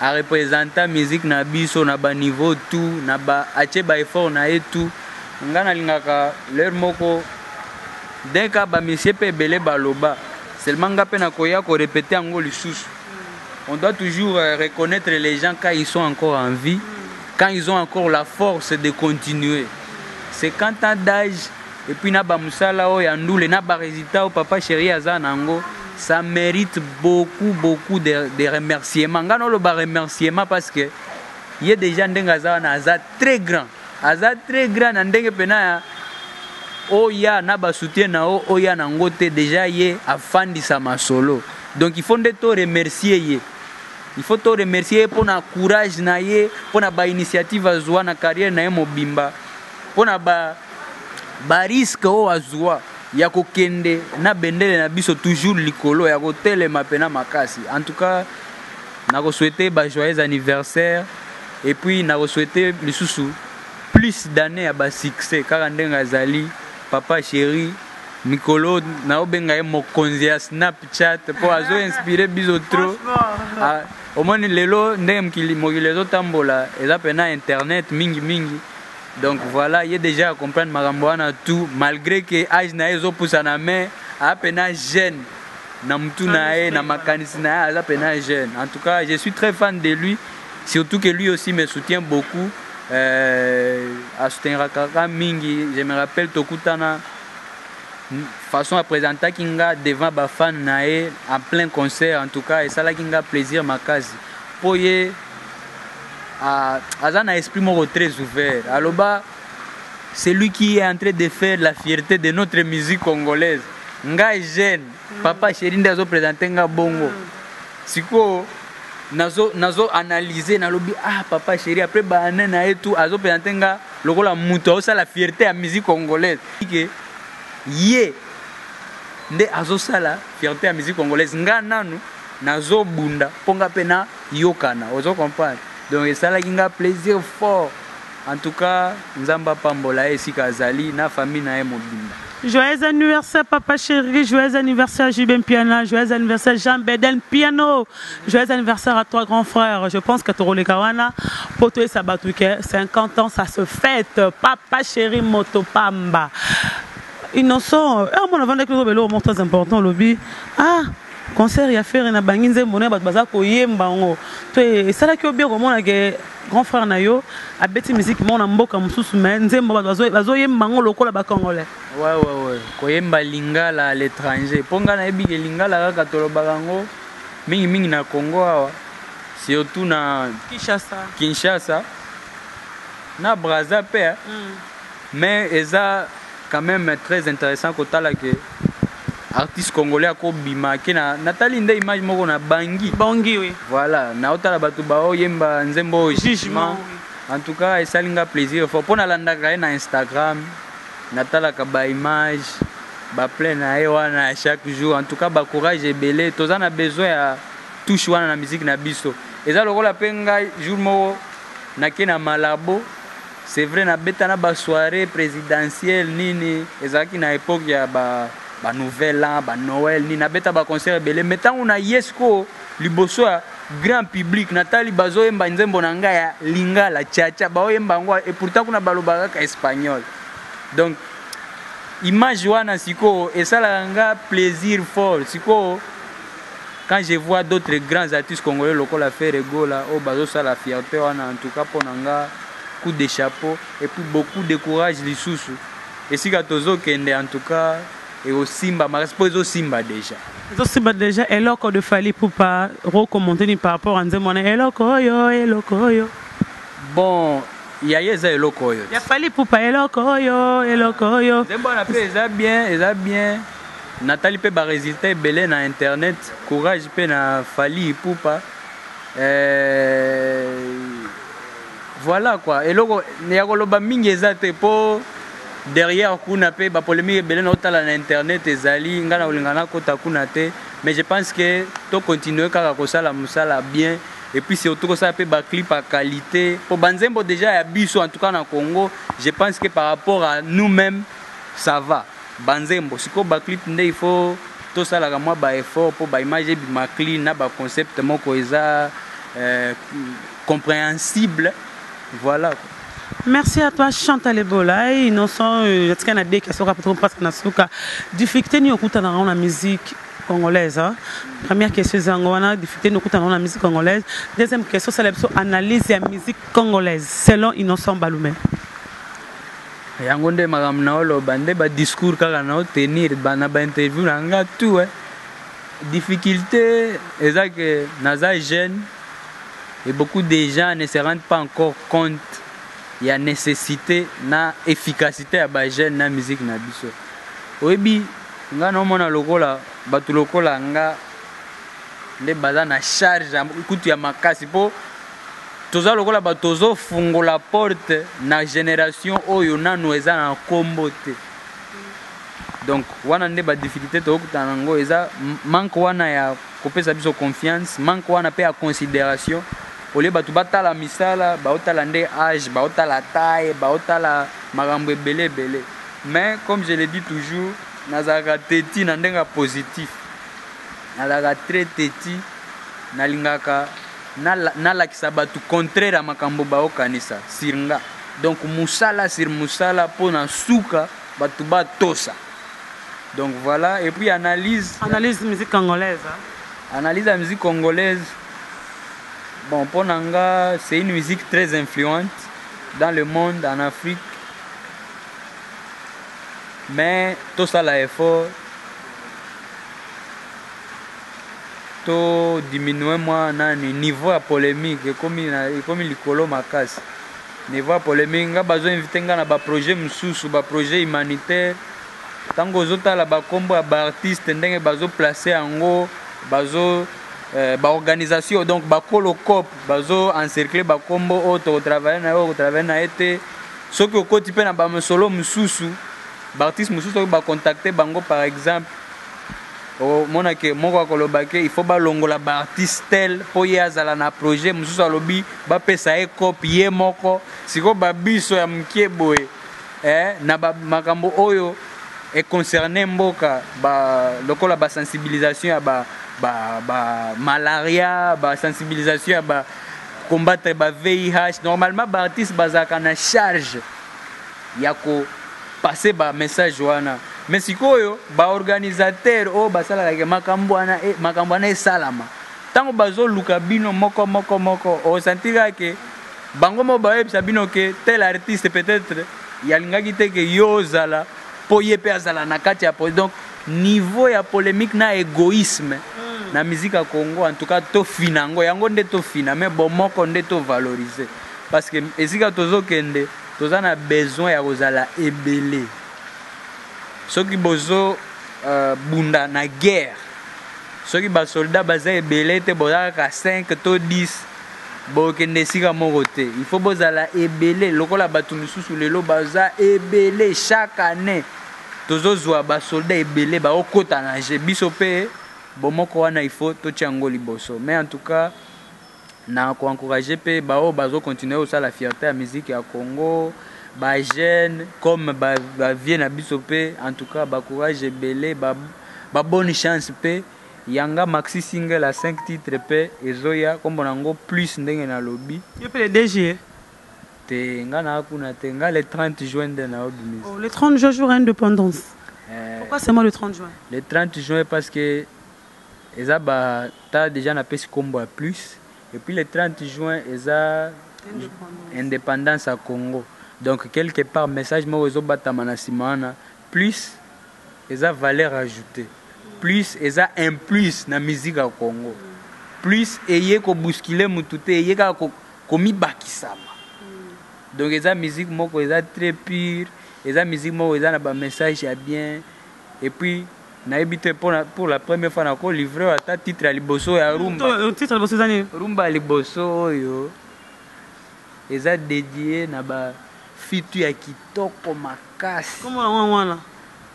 arepresenta musique na biso na baniveau tout, na ba atie baeffort na ye tout. Nga nalingaka l'heure moko dès que bamusicien mpe ebele baloba, seulement nga mpe nakoya korépéter yango lisusu: on doit toujours reconnaître les gens quand ils sont encore en vie, quand ils ont encore la force de continuer. 50 ans d'âge et puis na bamusala oyo ya ndule, na barésultat oyo papa chéri aza nango, ça mérite beaucoup, beaucoup de remerciements. Nga naloba remerciement parce que ye déjà ndenge aza wana, aza très grand, aza très grand na ndenge pena ya oya na basoutien na o oya nango te. Déjà ye afandisa masolo, donc il faut nde to remercier ye, il faut to remercier ye mpona courage na ye, mpona bainitiative azwa na carrière na ye mobimba, mpona ba barisque oyo azwa ya kokende na bendele na biso toujours likolo, ya kotelema pena makasi. En tout cas, nakosouhaite ba joyeux anniversaire et puis nakosouhaite lisusu plus d'année ya basuccès, kaka ndenge azali papa chéri. Mikolo naobenga ye mokonzi ya Snapchat mpo azoinspire biso trop. Ah, omoni lelo ndenge mokili ezotambola, eza pena internet mingimingi. Donc voilà, ye déjà acomprendre makambo wana tout, malgré que âge na ye ezopusana, mais aza pena jeune na mutu na ye, na makanisi na ye, aza pena jeune. En tout cas, je suis très fan de lui, surtout que lui aussi me soutient beaucoup, asouteniraka kaka mingi. Je me rappelle tokutana, façon apresentaki nga devant bafan na ye en plein concert. En tout cas, esalaki nga plaisir makasi, mpo ye aza na esprit moko très ouvert. Aloba c'est lui qui est en train de faire la fierté de notre musique congolaise. Ngai jeune, papa chéri nde azoprésente nga bongo. Sikoyo Nazo nazo analyser, nalobi ah papa chéri, après ba année na ye tout azo présenter nga lokola mutu azosala fierté ya musique congolaise, ke ye nde azosala fierté ya musique congolaise, nga nanu nazobunda mpo nga mpe nayokana, ozo comprendre. Donc esalaki nga plaisir fort. En tout cas Nzambe apambola ye esika azali na famille na ye mobimba. Joyeux anniversaire papa chéri, joyeux anniversaire JB Mpiana, joyeux anniversaire Jean Bedel Piano, joyeux anniversaire à toi grand frère. Je pense que Toroleka wana poto et sabatuke 50 ans ça se fête. Papa chéri Motopamba. Innocent, un mon avant que le mot très important lobby. Ah concert ya Ferre na bangi nzembo na bato baza koyemba yango to esalaki yo bien komona ke grand frère na yo abeti musique moko na mboka mosusu, mais nzembo bato bazoyemba yango lokola bacongolais. Ouais, koyemba lingala à l'étranger, mpo ngai nayebi ke lingala kaka tolobaka yango mingimingi na Congo awa, surtout na Kinshasa. Kinshasa na Braza mpe. Mais eza quand même très intéressant kotala ke artiste congolais akobima ake na natali nde image moko na Bangi. Bangi, oui. Voilà, naotala bato baoyemba nzembo oyo. Jugement. En tout cas esali nga plaisir fort mpo nalandaka ye na Instagram, natalaka baimage, baplein na ye wana chaque jour. En tout cas bacourage ebele, toza na besoin ya touche wana na musique na biso. Eza lokola mpe ngai jour moko nake na Malabo, c'est vrai, nabeta na basoirée présidentielle nini, ezalaki na époque ya ba banouvel an, banoël nini, nabeta baconcert ebele. Mais ntango na ye sikoyo liboso ya grand public, natali bazoyemba nzembo na ngai ya lingala chacha, baoyemba yango, et pourtant kuna balobaka kaka espagnol. Donc image wana sikoyo esalaka nga plaisir fort. Sikoyo quand je vois d'autres grands artistes congolais lokola Ferre Gola oyo bazosala fierté wana, en tout cas mpo na nga coup de chapeau et puis beaucoup de courage lisusu. Esika tozokende, en tout cas ekosimba makasi mpo ezosimba déjà. Ezosimba déjà. Eloko de Fally Ipupa, recommande ni par rapport à nzembo wana, eloko oyo, eloko oyo? Bon, ya ye eza eloko oyo. Ya Fally Ipupa, eloko oyo, eloko oyo. Nzembo wana mpe eza bien, eza bien. Natali mpe baresultat ebele na internet. Courage mpe na Fally Ipupa. Voilà quoi, eloko ya koloba mingi eza te mpo derrière kuna mpe bapolémique ebele na otala na internet ezali. Ngai na kolinga nakota kuna te, mais je pense que tocontinue kaka kosala mosala bien et puis surtout kosala mpe baclip ya qualité, mpo banzembo déjà ya biso, en tout cas na Congo, je pense que par rapport à nous-mêmes ça va. Banzembo sikoyo, baclip nde il faut tosalaka mwa baeffort mpo baimage ebima clean na baconcept moko eza compréhensible, voilà quoi. Merci à toi Chantal Ebola. Innocent, tika na deux questions rapidement parce que na suka. Difficulté ni okutana na musique congolaise, hein? Première question zango wana, difficulté ni okutana na musique congolaise. Deuxième question, c'est la analyse ya musique congolaise selon Innocent Balume. Yango nde makambo na oloba, nde badiscours kaka na otenir na bainterview na nga tout, eh. Difficulté eza ke naza jeune et beaucoup de gens ne se rendent pas encore compte ya nécessité na efficacité ya bajeune na musique na biso. Oyebi, nga naomona lokola bato lokola nga nde baza na charge kutu ya makasi, mpo toza lokola bato tozofungola porte na génération oyo nanu eza na nkombo te. Donc wana nde badifficulté tokokutana nango, eza manque wana ya kopesa biso confiance, manque wana mpe ya considération. Olie bato batala misala, baotala nde age, baotala taille, baotala makambo ebele ebele. Mais comme je le dis toujours, nazalaka teti na ndenge ya positif, nazalaka très teti, nalingaka nalakisa bato contraire ya makambo baokanisa sur nga. Donc mosala sur mosala mpo na suka bato batosa. Donc voilà, et puis analyse. Analyse musique congolaise, hein? Analyse ya musique congolaise, bon, mpo na nga c'est une musique très influente dans le monde, en Afrique, mais tosala effort to diminue mwa nani niveau ya polémique. Ekomi likolo makasi niveau ya polémique. Nga bazo invite nga na baprojet mosusu, baprojet humanitaire, ntango ozotala bakombo ya baartiste ndenge bazoplace yango, bazo Baorganisation, donc bakolo cop bazo encercle bakombo oyo tokotravaille na ye, oyo kotravaille na ye te. Soki okoti mpe na bamosolo mosusu, baartiste mosusu, soki bacontacte bango, par exemple, omona ke moko akoloba ke il faut balongola baartiste tel mpo ye azala na projet mosusu, alobi bapesa ye cop ye moko. Sikoyo babiso ya mokie boye, na makambo oyo econcerne mboka, lokola basensibilisation ya ba malaria, basensibilisation ya ba combattre ba VIH, normalement baartiste bazalaka na charge ya kopase bamessage wana. Mais sikoyo baorganisateur oyo basalaka ke makambo wana esalama, ntango bazoluka bino moko moko moko, osentir kaka ke bango moko bayebisa bino ke tel artiste peut-être yalingaki te ke yo ozala mpo ye mpe azala na kati ya. Donc niveau ya polémique na égoïsme na musique ya Congo, en tout cas tofina yango, yango nde tofina, mais bomoko nde tovaloriser, parce que esika tozokende, toza na besoin ya kozala ebele. Soki bozo bunda na guerre, soki basoldat baza ebele te, boza kaka 5 to 10, bokende esika moko te. Il faut bozala ebele lokola bato misusu lelo baza ebele. Chaque année tozozwa basoldat ebele baokota na jeu. Biso mpe bomoko wana, il faut totia yango liboso. Mais en tout cas na koencourage mpe baoyo bazocontinue kosala fierté ya musique ya Congo, bajeune comme bavie na biso mpe, en tout cas bacourage ebele, babonne chance mpe. Yanga maxi single ya 5 titre mpe ezoya, nkombo nango Plus, ndenge nalobi. Yo mpe le DG? Te, nga naa kuna te. Nga le 30 juin nde naobimisa. Oh, le 30 juin, jour indépendance. Pourquoi seulement le 30 juin? Le 30 juin parce que eza bata déjà napesi nkombo ya Plus, et puis le 30 juin eza indépendance ya Congo. Donc quelque part message moko ezobatama na nsima wana. Plus eza valeur ajoutée, plus eza un plus na musique ya Congo. Plus eye kobousculer mutu te, eye kaka komibakisama. Donc eza musique moko eza très pure, eza musique moko eza na bamessage ya bien. Et puis nayebi te, pour la première fois nakolivre ata titre ya liboso ya rumba. Titre ya liboso eza nini? Rumba ya liboso oyo eza dédié na bafitu ya kitoko makasi. Kombo nango wana?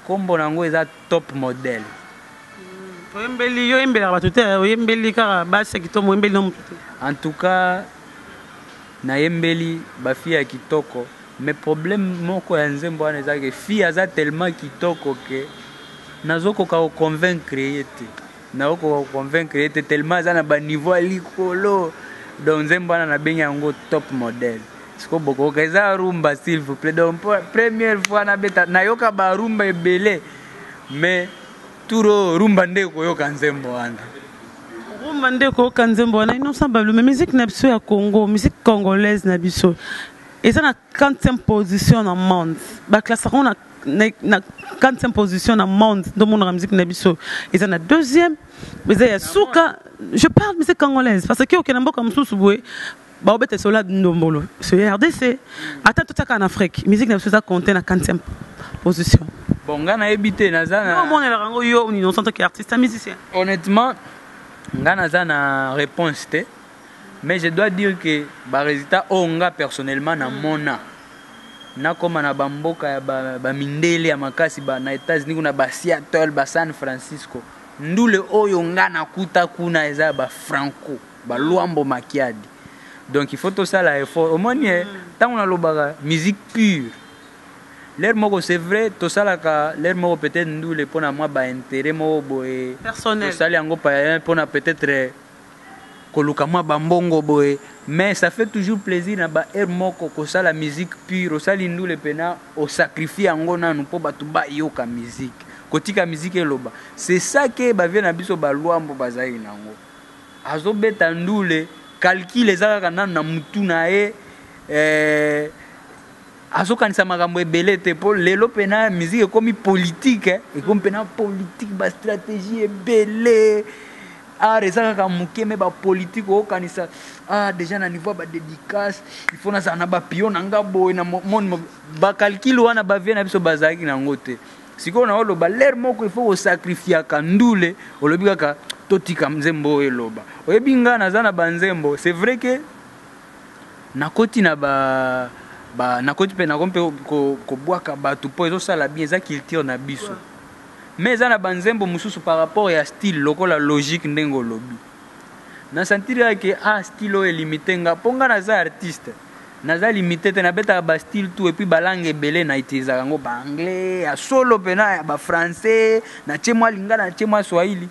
Nkombo nango eza Top Modèle. Oyembeli, yo oyembelaka bato te, oyembeli kaka basi ya kitoko, oyembeli na moto te? En tout cas nayembeli bafille ya kitoko, mais problème moko ya nzembo wana eza ke fille aza tellement kitoko ke nazokoka koconvaincre ye te, nakokoka koconvaincre ye te tellement aza na baniveau ya likolo. Donc nzembo wana nabengi yango Top Modèle. Siko bokoka, eza rumba, s'il vous plaît. Donc première fois nabeta, nayoka barumba ebele, mais tour oyo rumba nde ekoyoka nzembo wana. Rumba nde ekoyoka nzembo wana. Innocent Balume, musique na biso ya Congo, musique congolaise na biso eza na 40e position na monde. Baclassaka ngo na 40e position na monde. Ndomonaka musique na biso eza na deuxième, eza ya suka. Je parle musique congolaise parce que okende mboka mosusu boye, baobeta sola ndombolo so RDC, ata totiaka en Afrique, musique na biso eza compte na 40e position. Bon, nga nayebi te, naza na Omonelaka yango yo Innocent, tant que artiste musicien? Honnêtement, nga naza na réponse te, mais je dois dire que barésultat oyo nga personnellement namona, nakóma na bamboka ya bamindele ya makasi, na États-Unis kuna, baSeattle, baSan Francisco, ndule oyo nga nakuta kuna eza ya bafranco, baLwambo Makiadi. Donc il faut tosala effort. Omoni, ntango nalobaka musique pure, l'heure moko c'est vrai tosalaka, l'heure moko peut-être ndule mpona mwa baintérêt moko boye. Personnel. Tosali yango mpona peut-être koluka mwa bambongo boye, mais ça fait toujours plaisir na baheure moko kosala musique pure. Osali ndule mpena, osacrifie yango nanu mpo bato bayoka musique, kotika musique eloba. C'est ça ke bavie na biso baLwambo bazali nango. Azobeta ndule, calcul eza kaka nanu na mutu na ye, azokanisa makambo ebele te. Mpo lelo mpena musique ekomi politique, ekomi mpena politique, bastratégie ebele. Art eza kaka moke, me bapolitique okokanisa, ah, déjà na niveau ya badédicace, il faut nazala na bapio na nga boye na moni. Bacalcul wana bavie na biso bazalaki nango te. Sikoyo na oloba, l'heure moko il faut kosacrifiaka ndule, olobi kaka. Totika nzembo oyo eloba. Oyebi nga naza na banzembo, c'est vrai que nakoti na ba, ba nakoti mpe nakomi mpe kobwaka bato mpo ezosala bien, eza culture na biso. Mais eza na banzembo mosusu par rapport ya style lokola logique ndenge olobi. Na sentir ke ah style oyo elimite nga mpo nga naza artiste. Naza limite te, nabetaka ba style tout et puis ba langue ebele na utilisaka yango, ba anglais ya solo pena ya ba français, na tie mwa lingala, na tie mwa swahili.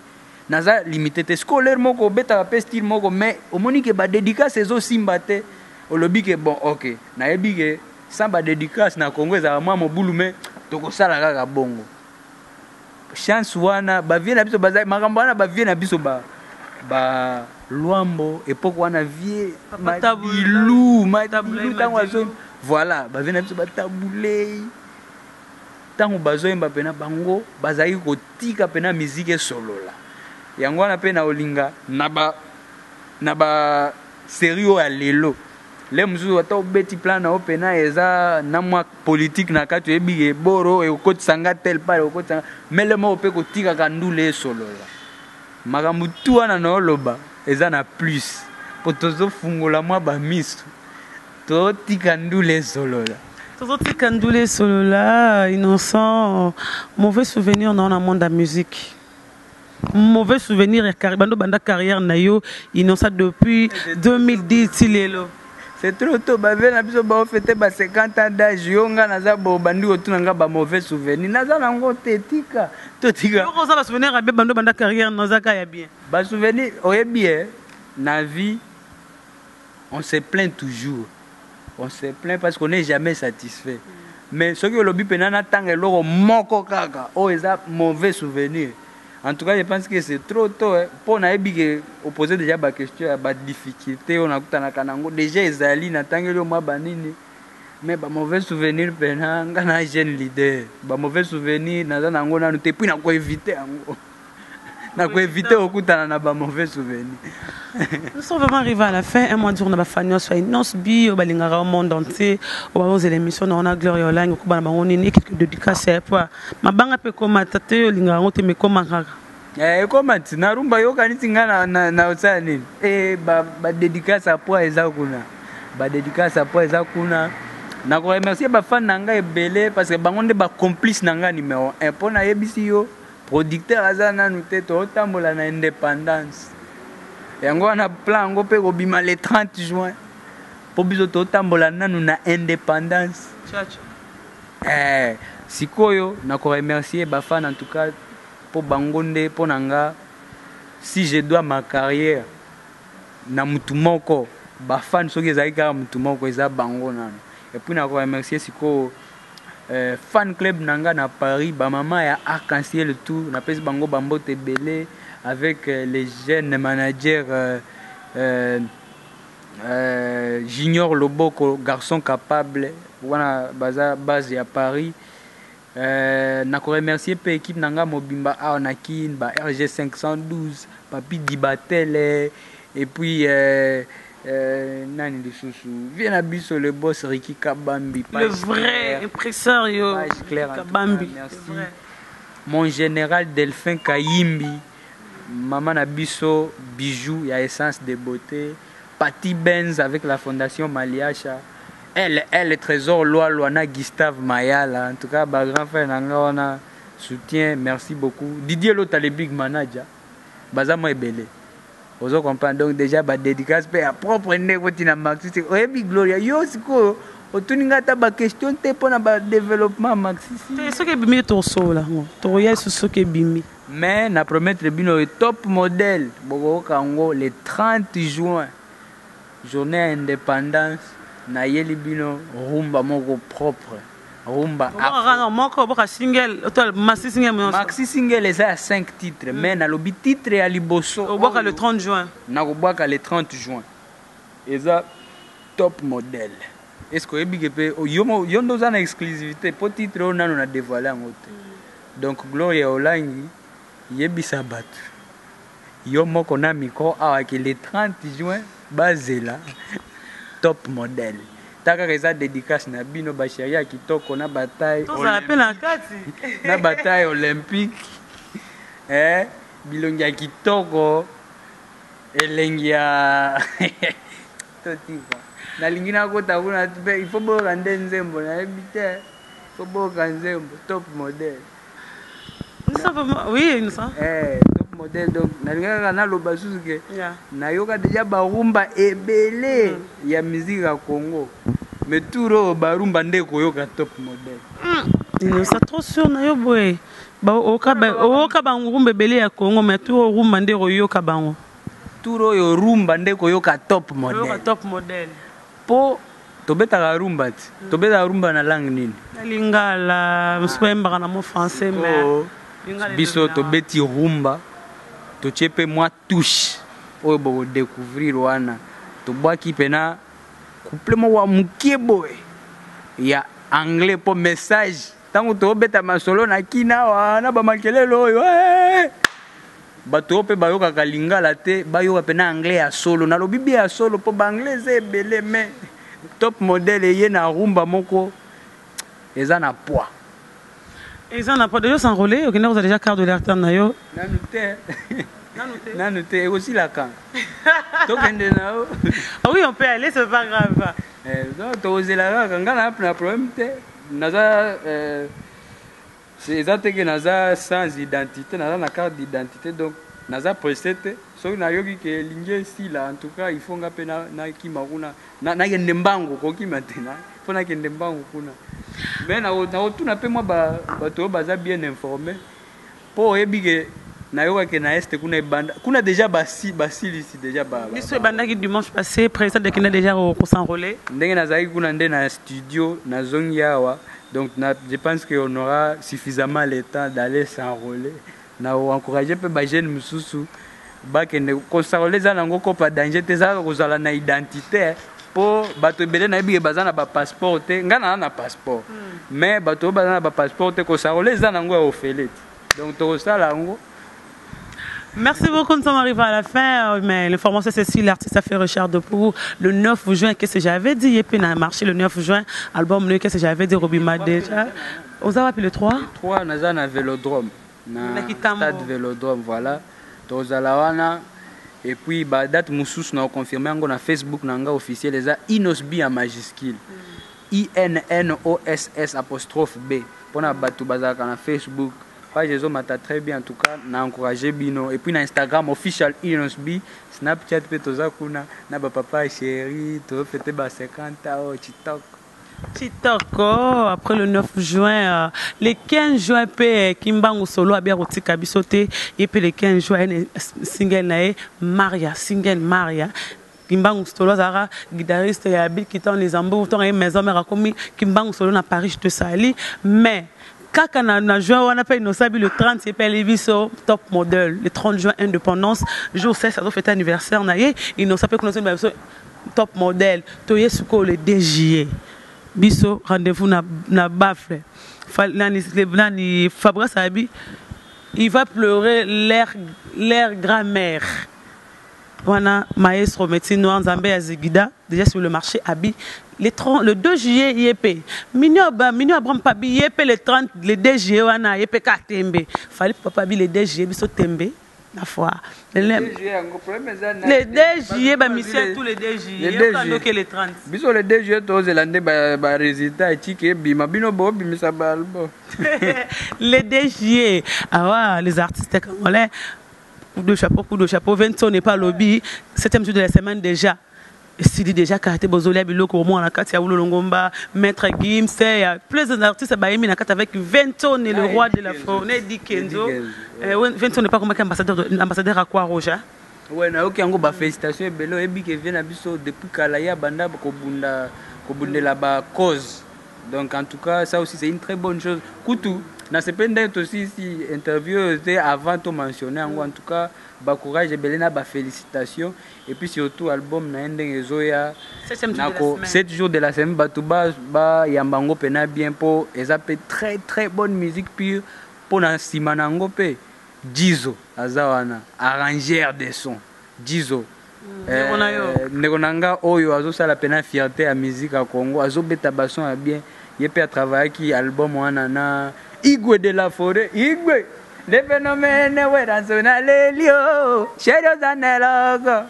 Naza limite te. Sikoyo l'heure moko obetaka pe style moko mais omoni ke ba dédicace ezo simba te, olobi ke bon ok, nayebi ke sans ba dédicace na Congo ezalaka mwa mobulu mais tokosala kaka bongo. Chance wana ba vieux na biso baza makambo wana, ba vieux na biso ba ba Luambo époque wana vieux Madilu, Madilu tango azo voilà ba vieux na biso ba Tabuley tango bazoyemba pena bango bazali kotika pena musique esolola yango wana pe na olinga na ba série oyo ya lelo le mosusu ata obeti plan na yo pena eza na mwa politique na kati, oyebi ke boro ekokotisa nga tel part, ekokotisa nga mais le moko pe kotikaka ndule esolola makambo tu wana na oloba eza na plus po tozofungola mwa ba misu totika ndule esolola. Tozotika ndule esolola. Innocent, mauvais souvenir na na monde ya musique, mauvais souvenir ya bando banda carrière na yo, Innocent, depuis 2010 ti lelo. C'est trop tôt, ba vieux na biso ba fêter ba 50 ans d'âge, yo nga naza bo bandi kotuna nga ba mauvais souvenir. Naza nango te, tika. Totika. Yo oza ba souvenir ya bien bando banda carrière na oza ka ya bien. Ba souvenir oyebi eh, na vie on se plaint toujours. On se plaint parce qu'on n'est jamais satisfait. Mais soki olobi pena na tanga eloko moko kaka oyo eza mauvais souvenir. En tout cas, je pense que c'est trop tôt, hein. Pour na yebi ke opposer déjà ba question ya ba difficulté on akutanaka nango déjà ezali na tangeli yo mwa banini. Mais ba mauvais souvenir pena nga na jeune leader, ba mauvais souvenir naza nango nanu te, puis na ko éviter yango. Na ko éviter okutana na ba mauvais souvenirs. Nous sommes vraiment arrivés à la fin. Un mois dur na ba fans nyonso ya Innoss'B oyo balingaka au monde entier. Oyo bazozela émission na wana Gloria Olangi okobana bango nini, quelques dédicaces po mabanga pe komata te, olingaka yango te mais ekoma kaka. Eh, ekoma ti na rumba yokanisi nga na osala nini? Eh, ba dédicace à poids eza kuna. Ba dédicace à poids eza kuna. Na ko remercier ba fans na nga ebele parce que bango nde ba complice na nga numéro 1. Po nayebisi yo producteur aza nanu te, totambola na indépendance. Yango wana plan yango pe kobima le 30 juin. Po biso totambola nanu na indépendance. Tcha-tcha. Eh, sikoyo na ko remercier ba fans en tout cas po bango nde po na nga, si je dois ma carrière na mutu moko, ba fans soki ezalaki kaka mutu moko eza bango nanu. Et puis na ko remercier sikoyo fan club na nga na Paris, ba mama ya Arc-en-Ciel tout, na pesi bango ba mbote ebele avec les jeunes managers, Junior Loboko, garçon capable, wana baza base ya Paris. Na ko remercier pe équipe na nga mobimba awa na Kin, ba RG 512, Papi Dibatele, et puis nani lisusu, viens na biso le boss Ricky Kabambi, le vrai Claire. impresario Page Claire, en tout cas, Kabambi. merci. Le vrai. Mon général Delphin Kayimbi, maman na biso bijou ya essence de beauté, Patty Benz avec la fondation Maliacha, elle, elle Trésor Loi Loana Gustave Mayala, en tout cas ba grand frère na nga wana soutien, merci beaucoup. Didier Lota le big manager, baza mo ebele. Ozo comprendre donc déjà ba dédicace pe ya propre nde koti na Maxi. Oyebi Gloria yo sikoyo otuni nga ata ba question te pona ba développement Maxi. Te soki ebimi tosola ngo. Toya soki ebimi. Mais na promettre bino le top modèle bokoyoka yango le 30 juin, journée ya indépendance, nayeli bino rumba moko propre, rumba Bokoka afro. kaka moko, boka single, oto maxi single nyonso. Maxi single eza ya 5 titres, mais nalobi titre ya liboso Obwaka le oyo 30 juin. Nakobwaka le 30 juin. Eza top modèle. Est-ce que oyebi ke pe, oh, yo mo, yo nde oza na exclusivité po titre oyo nano na dévoiler yango te. Donc Gloria Olangi yebisa bato yo moko na micro awa ke le 30 juin bazela top modèle. Ta kaka eza dédicace na bino ba chérie ya kitoko na bataille Tozala pe na kati. Na bataille olympique. Eh, Bilongi ya kitoko, elengi ya totika. Nalingi nakota kuna mpe il faut boyoka nde nzembo, nayebi te. Il faut boyoka nzembo top modèle. Oui, Innocent. Eh, top modèle donc nalingi kaka naloba susu ke nayoka deja barumba ebele ya musique ya Congo. Mais tour oyo barumba nde koyoka top modèle. Innocent trop sûr na yo boye. Ba oka ba oka ba rumba ebele ya Congo mais tour rumba nde koyoka bango. Tour oyo rumba nde koyoka top modèle. Koyoka top modèle. Po tobetaka rumba ti. Tobetaka rumba na langue nini? Na lingala, mosusu bayembaka na mot français mais lingala biso ezobela. Tobeti rumba, totie mpe mwa touche oyo bokodécouvrir wana. Tobwaki mpena couple moko ya mokie boye ya anglais mpo message ntango tobeta masolo na kina wana bamakelelo oyo bato oyo mpe bayokaka lingala te, bayoka mpe na anglais ya solo. Nalobi bien ya solo mpo baanglais eza ebele, mais top modèle eye na rumba moko eza na poids. Eza na poids. Déjà s'enrôler, okende kozwa déjà carte de lecteur na yo. Nanu te, nanu te, ekosilaka tokende na yo. Ah oui, on peut aller, c'est pas grave. Eh, donc tokozela kaka, nga na problème te. Naza eza te ke naza sans identité, naza na carte d'identité, donc naza pressé te. Soki nayoki ke elingi esila, en tout cas il faut nga mpe nakima kuna, nakende mbangu, kokima te, mpo nakende mbangu kuna. Mais nakotuna mpe mwa bato oyo baza bien informé, mpo oyebi ke nayokaki na este kuna ebanda kuna déjà basilisi déjà Biso ebandaki dimanche passé, président dekende déjà kos'enrôler. Ndenge nazalaki kuna nde na studio, nazongi awa, donc je pense qu'on aura suffisamment le temps d'aller s'enrôler. Na encourager mpe bajeune mosusu bakende kos'enrôler. Eza nango kopa danger te, ezalaka kozala na identité, mpo bato ebele nayebi ke baza na bapasseport te. Ngai naza na passeport, mais bato oyo baza na bapasseport te, kos'enrôler eza nango ya ofele te, donc tokosala yango. Merci beaucoup, nous sommes arrivés à la fin. Mais l'information, c'est si l'artiste a fait recherche de pour le 9 juin. Qu'est-ce que j'avais dit? Et puis, a marché le 9 juin. Album, qu'est-ce que j'avais dit? Robima déjà. On a appelé le 3? Le 3, nous avons un vélodrome. Na stade Vélodrome, voilà. Tozala wana. Et puis, bah, date mosusu, na confirmé yango na Facebook na nga officiel, eza Innoss'B en majuscule. I N N O S S apostrophe B. Pona bato bazalaka na Facebook. Page ezomata très bien, en tout cas na encouragé bino. Et puis na Instagram official Innoss'B, Snapchat pe toza kuna na ba papa chéri, to fête ba 50 ans TikTok. Kitoko. Après le 9 juin, le 15 juin pe Kimbangu solo abia kotika biso te. Ye pe le 15 juin single na ye Maria, single Maria. Kimbangu solo azalaka guitariste ya Bill Kitan les Zambour, ntongo ye maison mère akomi Kimbangu solo na Paris, je te salue. Mais kaka na juin wana mpe inosabi le 30 ye mpe alebi biso top modèle le 30 juin, indépendance jour 16, azofete anniversaire na ye. Inosa mpe kuna azoyemba biso top modèle. Toye sikoyo le 2 juillet, biso rendez-vous na bafle. Nani Fabrice abi il va pleurer leur grand-mère wana. Maestro médecine noir, Nzambe ya Zigida, déjà sur le marché abi le 30, le 2 juillet. Ye mpe Minio Abraham Pabi, ye mpe le 30, le 2 juillet wana ye mpe ka tembe. Fally papa bi le 2 juillet biso tembe na foire le 2 juillet, bamission tous les 2 juillet, okandoke le 30. Biso le 2 juillet tozela nde barésultat etiki ebima, bino bobimisa baalbum. Le 2 juillet awa, les artistes congolais, coup de chapeau, coup de chapeau. 20 n'est pas lobby, septième jour de la semaine déjà esili déjà karte. Bozolia biloko omona na kati ya Wulolo Ngomba, Maître Gims, ya plusieurs artistes bayemi na kati avec Ventone, le roi de la forêt, Eddy Kenzo. Ventone pas komaki ambassadeur à Croix Rouge, hein? Ouais, nayoki yango, bafélicitation ebele. Oyebi ke vie na biso depuis kala ye abanda kobunda, kobundela bacause, donc en tout cas ça aussi c'est une très bonne chose. Kutu nasepeli ndenge tosisi interview oyo te avant to mentionne yango. En tout cas bacourage ebele na bafélicitation, et puis surtout album na ye ndenge ezoya, 7 jours de la semaine, bato bayamba yango mpena bien, mpo eza mpe très très bonne musique pure. Mpo na nsima na yango mpe Jizo aza wana, arrangeur de son Jizo, ndeko na nga oyo azosala mpena fierté ya musique ya Congo, azobeta bason ya bien. Ye mpe atravaillaki album wana na Igwe de la forêt, Igwe. Nde phénomène Werrason naleli o Chéri oza na eloko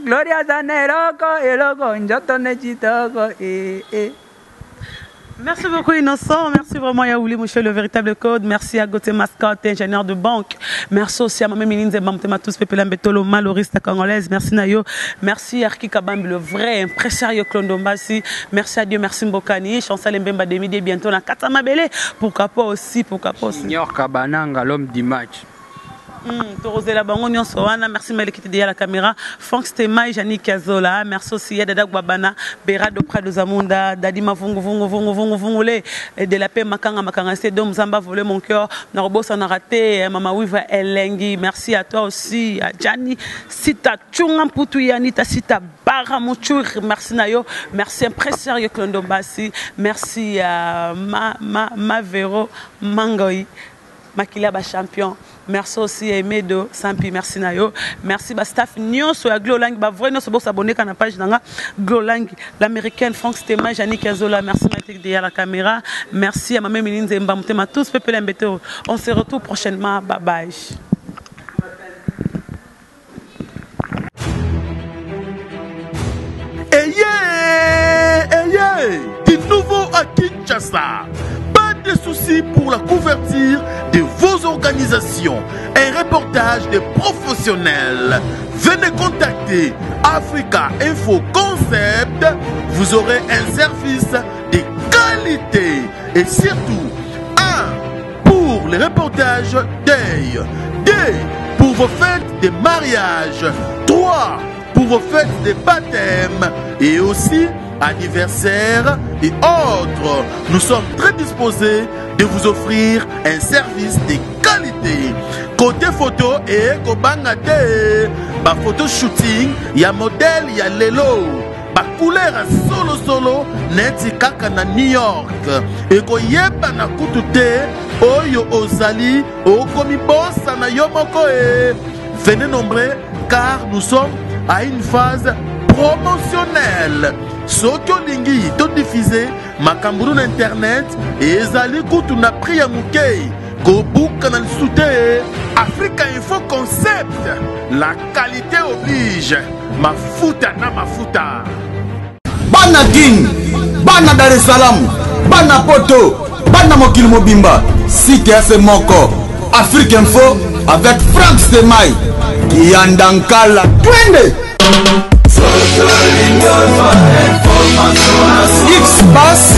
Gloria aza na eloko eloko nzoto ne kitoko eh, eh. Merci beaucoup Innocent, merci vraiment Yaouli Mouchel, le véritable code. Merci à Gauthier Mascotte, ingénieur de banque. Merci aussi à Mamé Milinze Bamtema tous Pépé Lambetolo, maloriste congolaise. Merci Nayo. Merci Arki Kabambi, le vrai impresario Klondombasi. Merci à Dieu, merci Mbokani. Chancel Mbemba Demidi, bientôt na Katamabele. Pourquoi pas aussi, pourquoi pas aussi. Junior Kabananga, l'homme du match. Tokozela bango nyonso wana. Merci Maelekiti deya la caméra, Frank Stemai, Janik Kazola. Merci aussi ya Dada Gwabana, Berado Prado Zamunda, Dadi Mavungu Vungu Vungu Vungu Vungule de la paix, Makanga Makanga se Dom Zamba volé mon cœur, nakobosa na raté Mama Wiva Elengi. Merci à toi aussi, à Jani Sita Chunga Mputu, Yanita Sita Baramuchur, merci Nayo, merci impresario Klondombasi, merci à ma, ma, ma Vero Mangoi, Makila ba champion. Merci aussi à Emedo Sampi, merci Nayo. Merci ba staff nyonso ya Glolang, ba vrai nyonso bo s'abonner na page nanga Glolang, l'américaine Franck Stema, Janik Azola, merci Matik derrière la caméra. Merci à Mamé Milinze Mbamutema, tous Pépé Mbeto. On se retrouve prochainement. Bye bye. Ayez, ayez, du nouveau à Kinshasa. Pas de soucis pour la couverture de vos organisations. Un reportage de professionnels. Venez contacter Africa Info Concept. Vous aurez un service de qualité et surtout 1 pour les reportages deuil, 2 pour vos fêtes de mariage, 3 pour vos fêtes de baptême et aussi anniversaire et autres. Nous sommes très disposés de vous offrir un service de qualité. Côté photo et kobanga te, ba photo shooting, ya modèle ya lelo. Ba couleur ya solo solo neti kaka na New York. Ekoyeba na kutu te oyo ozali okomi bosa na yo moko e. Venez nombreux car nous sommes à une phase promotionnelle. Soki olingi to diffuser makambo na internet ezali kutu na prix ya moke, kobuka na lisusu te. Africa Info Concept, la qualité oblige. Mafuta na mafuta. Bana Kin, bana Dar es Salaam, bana Poto, bana mokili mobimba, site ya se moko Afrique Info avec Frank Semai Kiyandankala, twende X pass.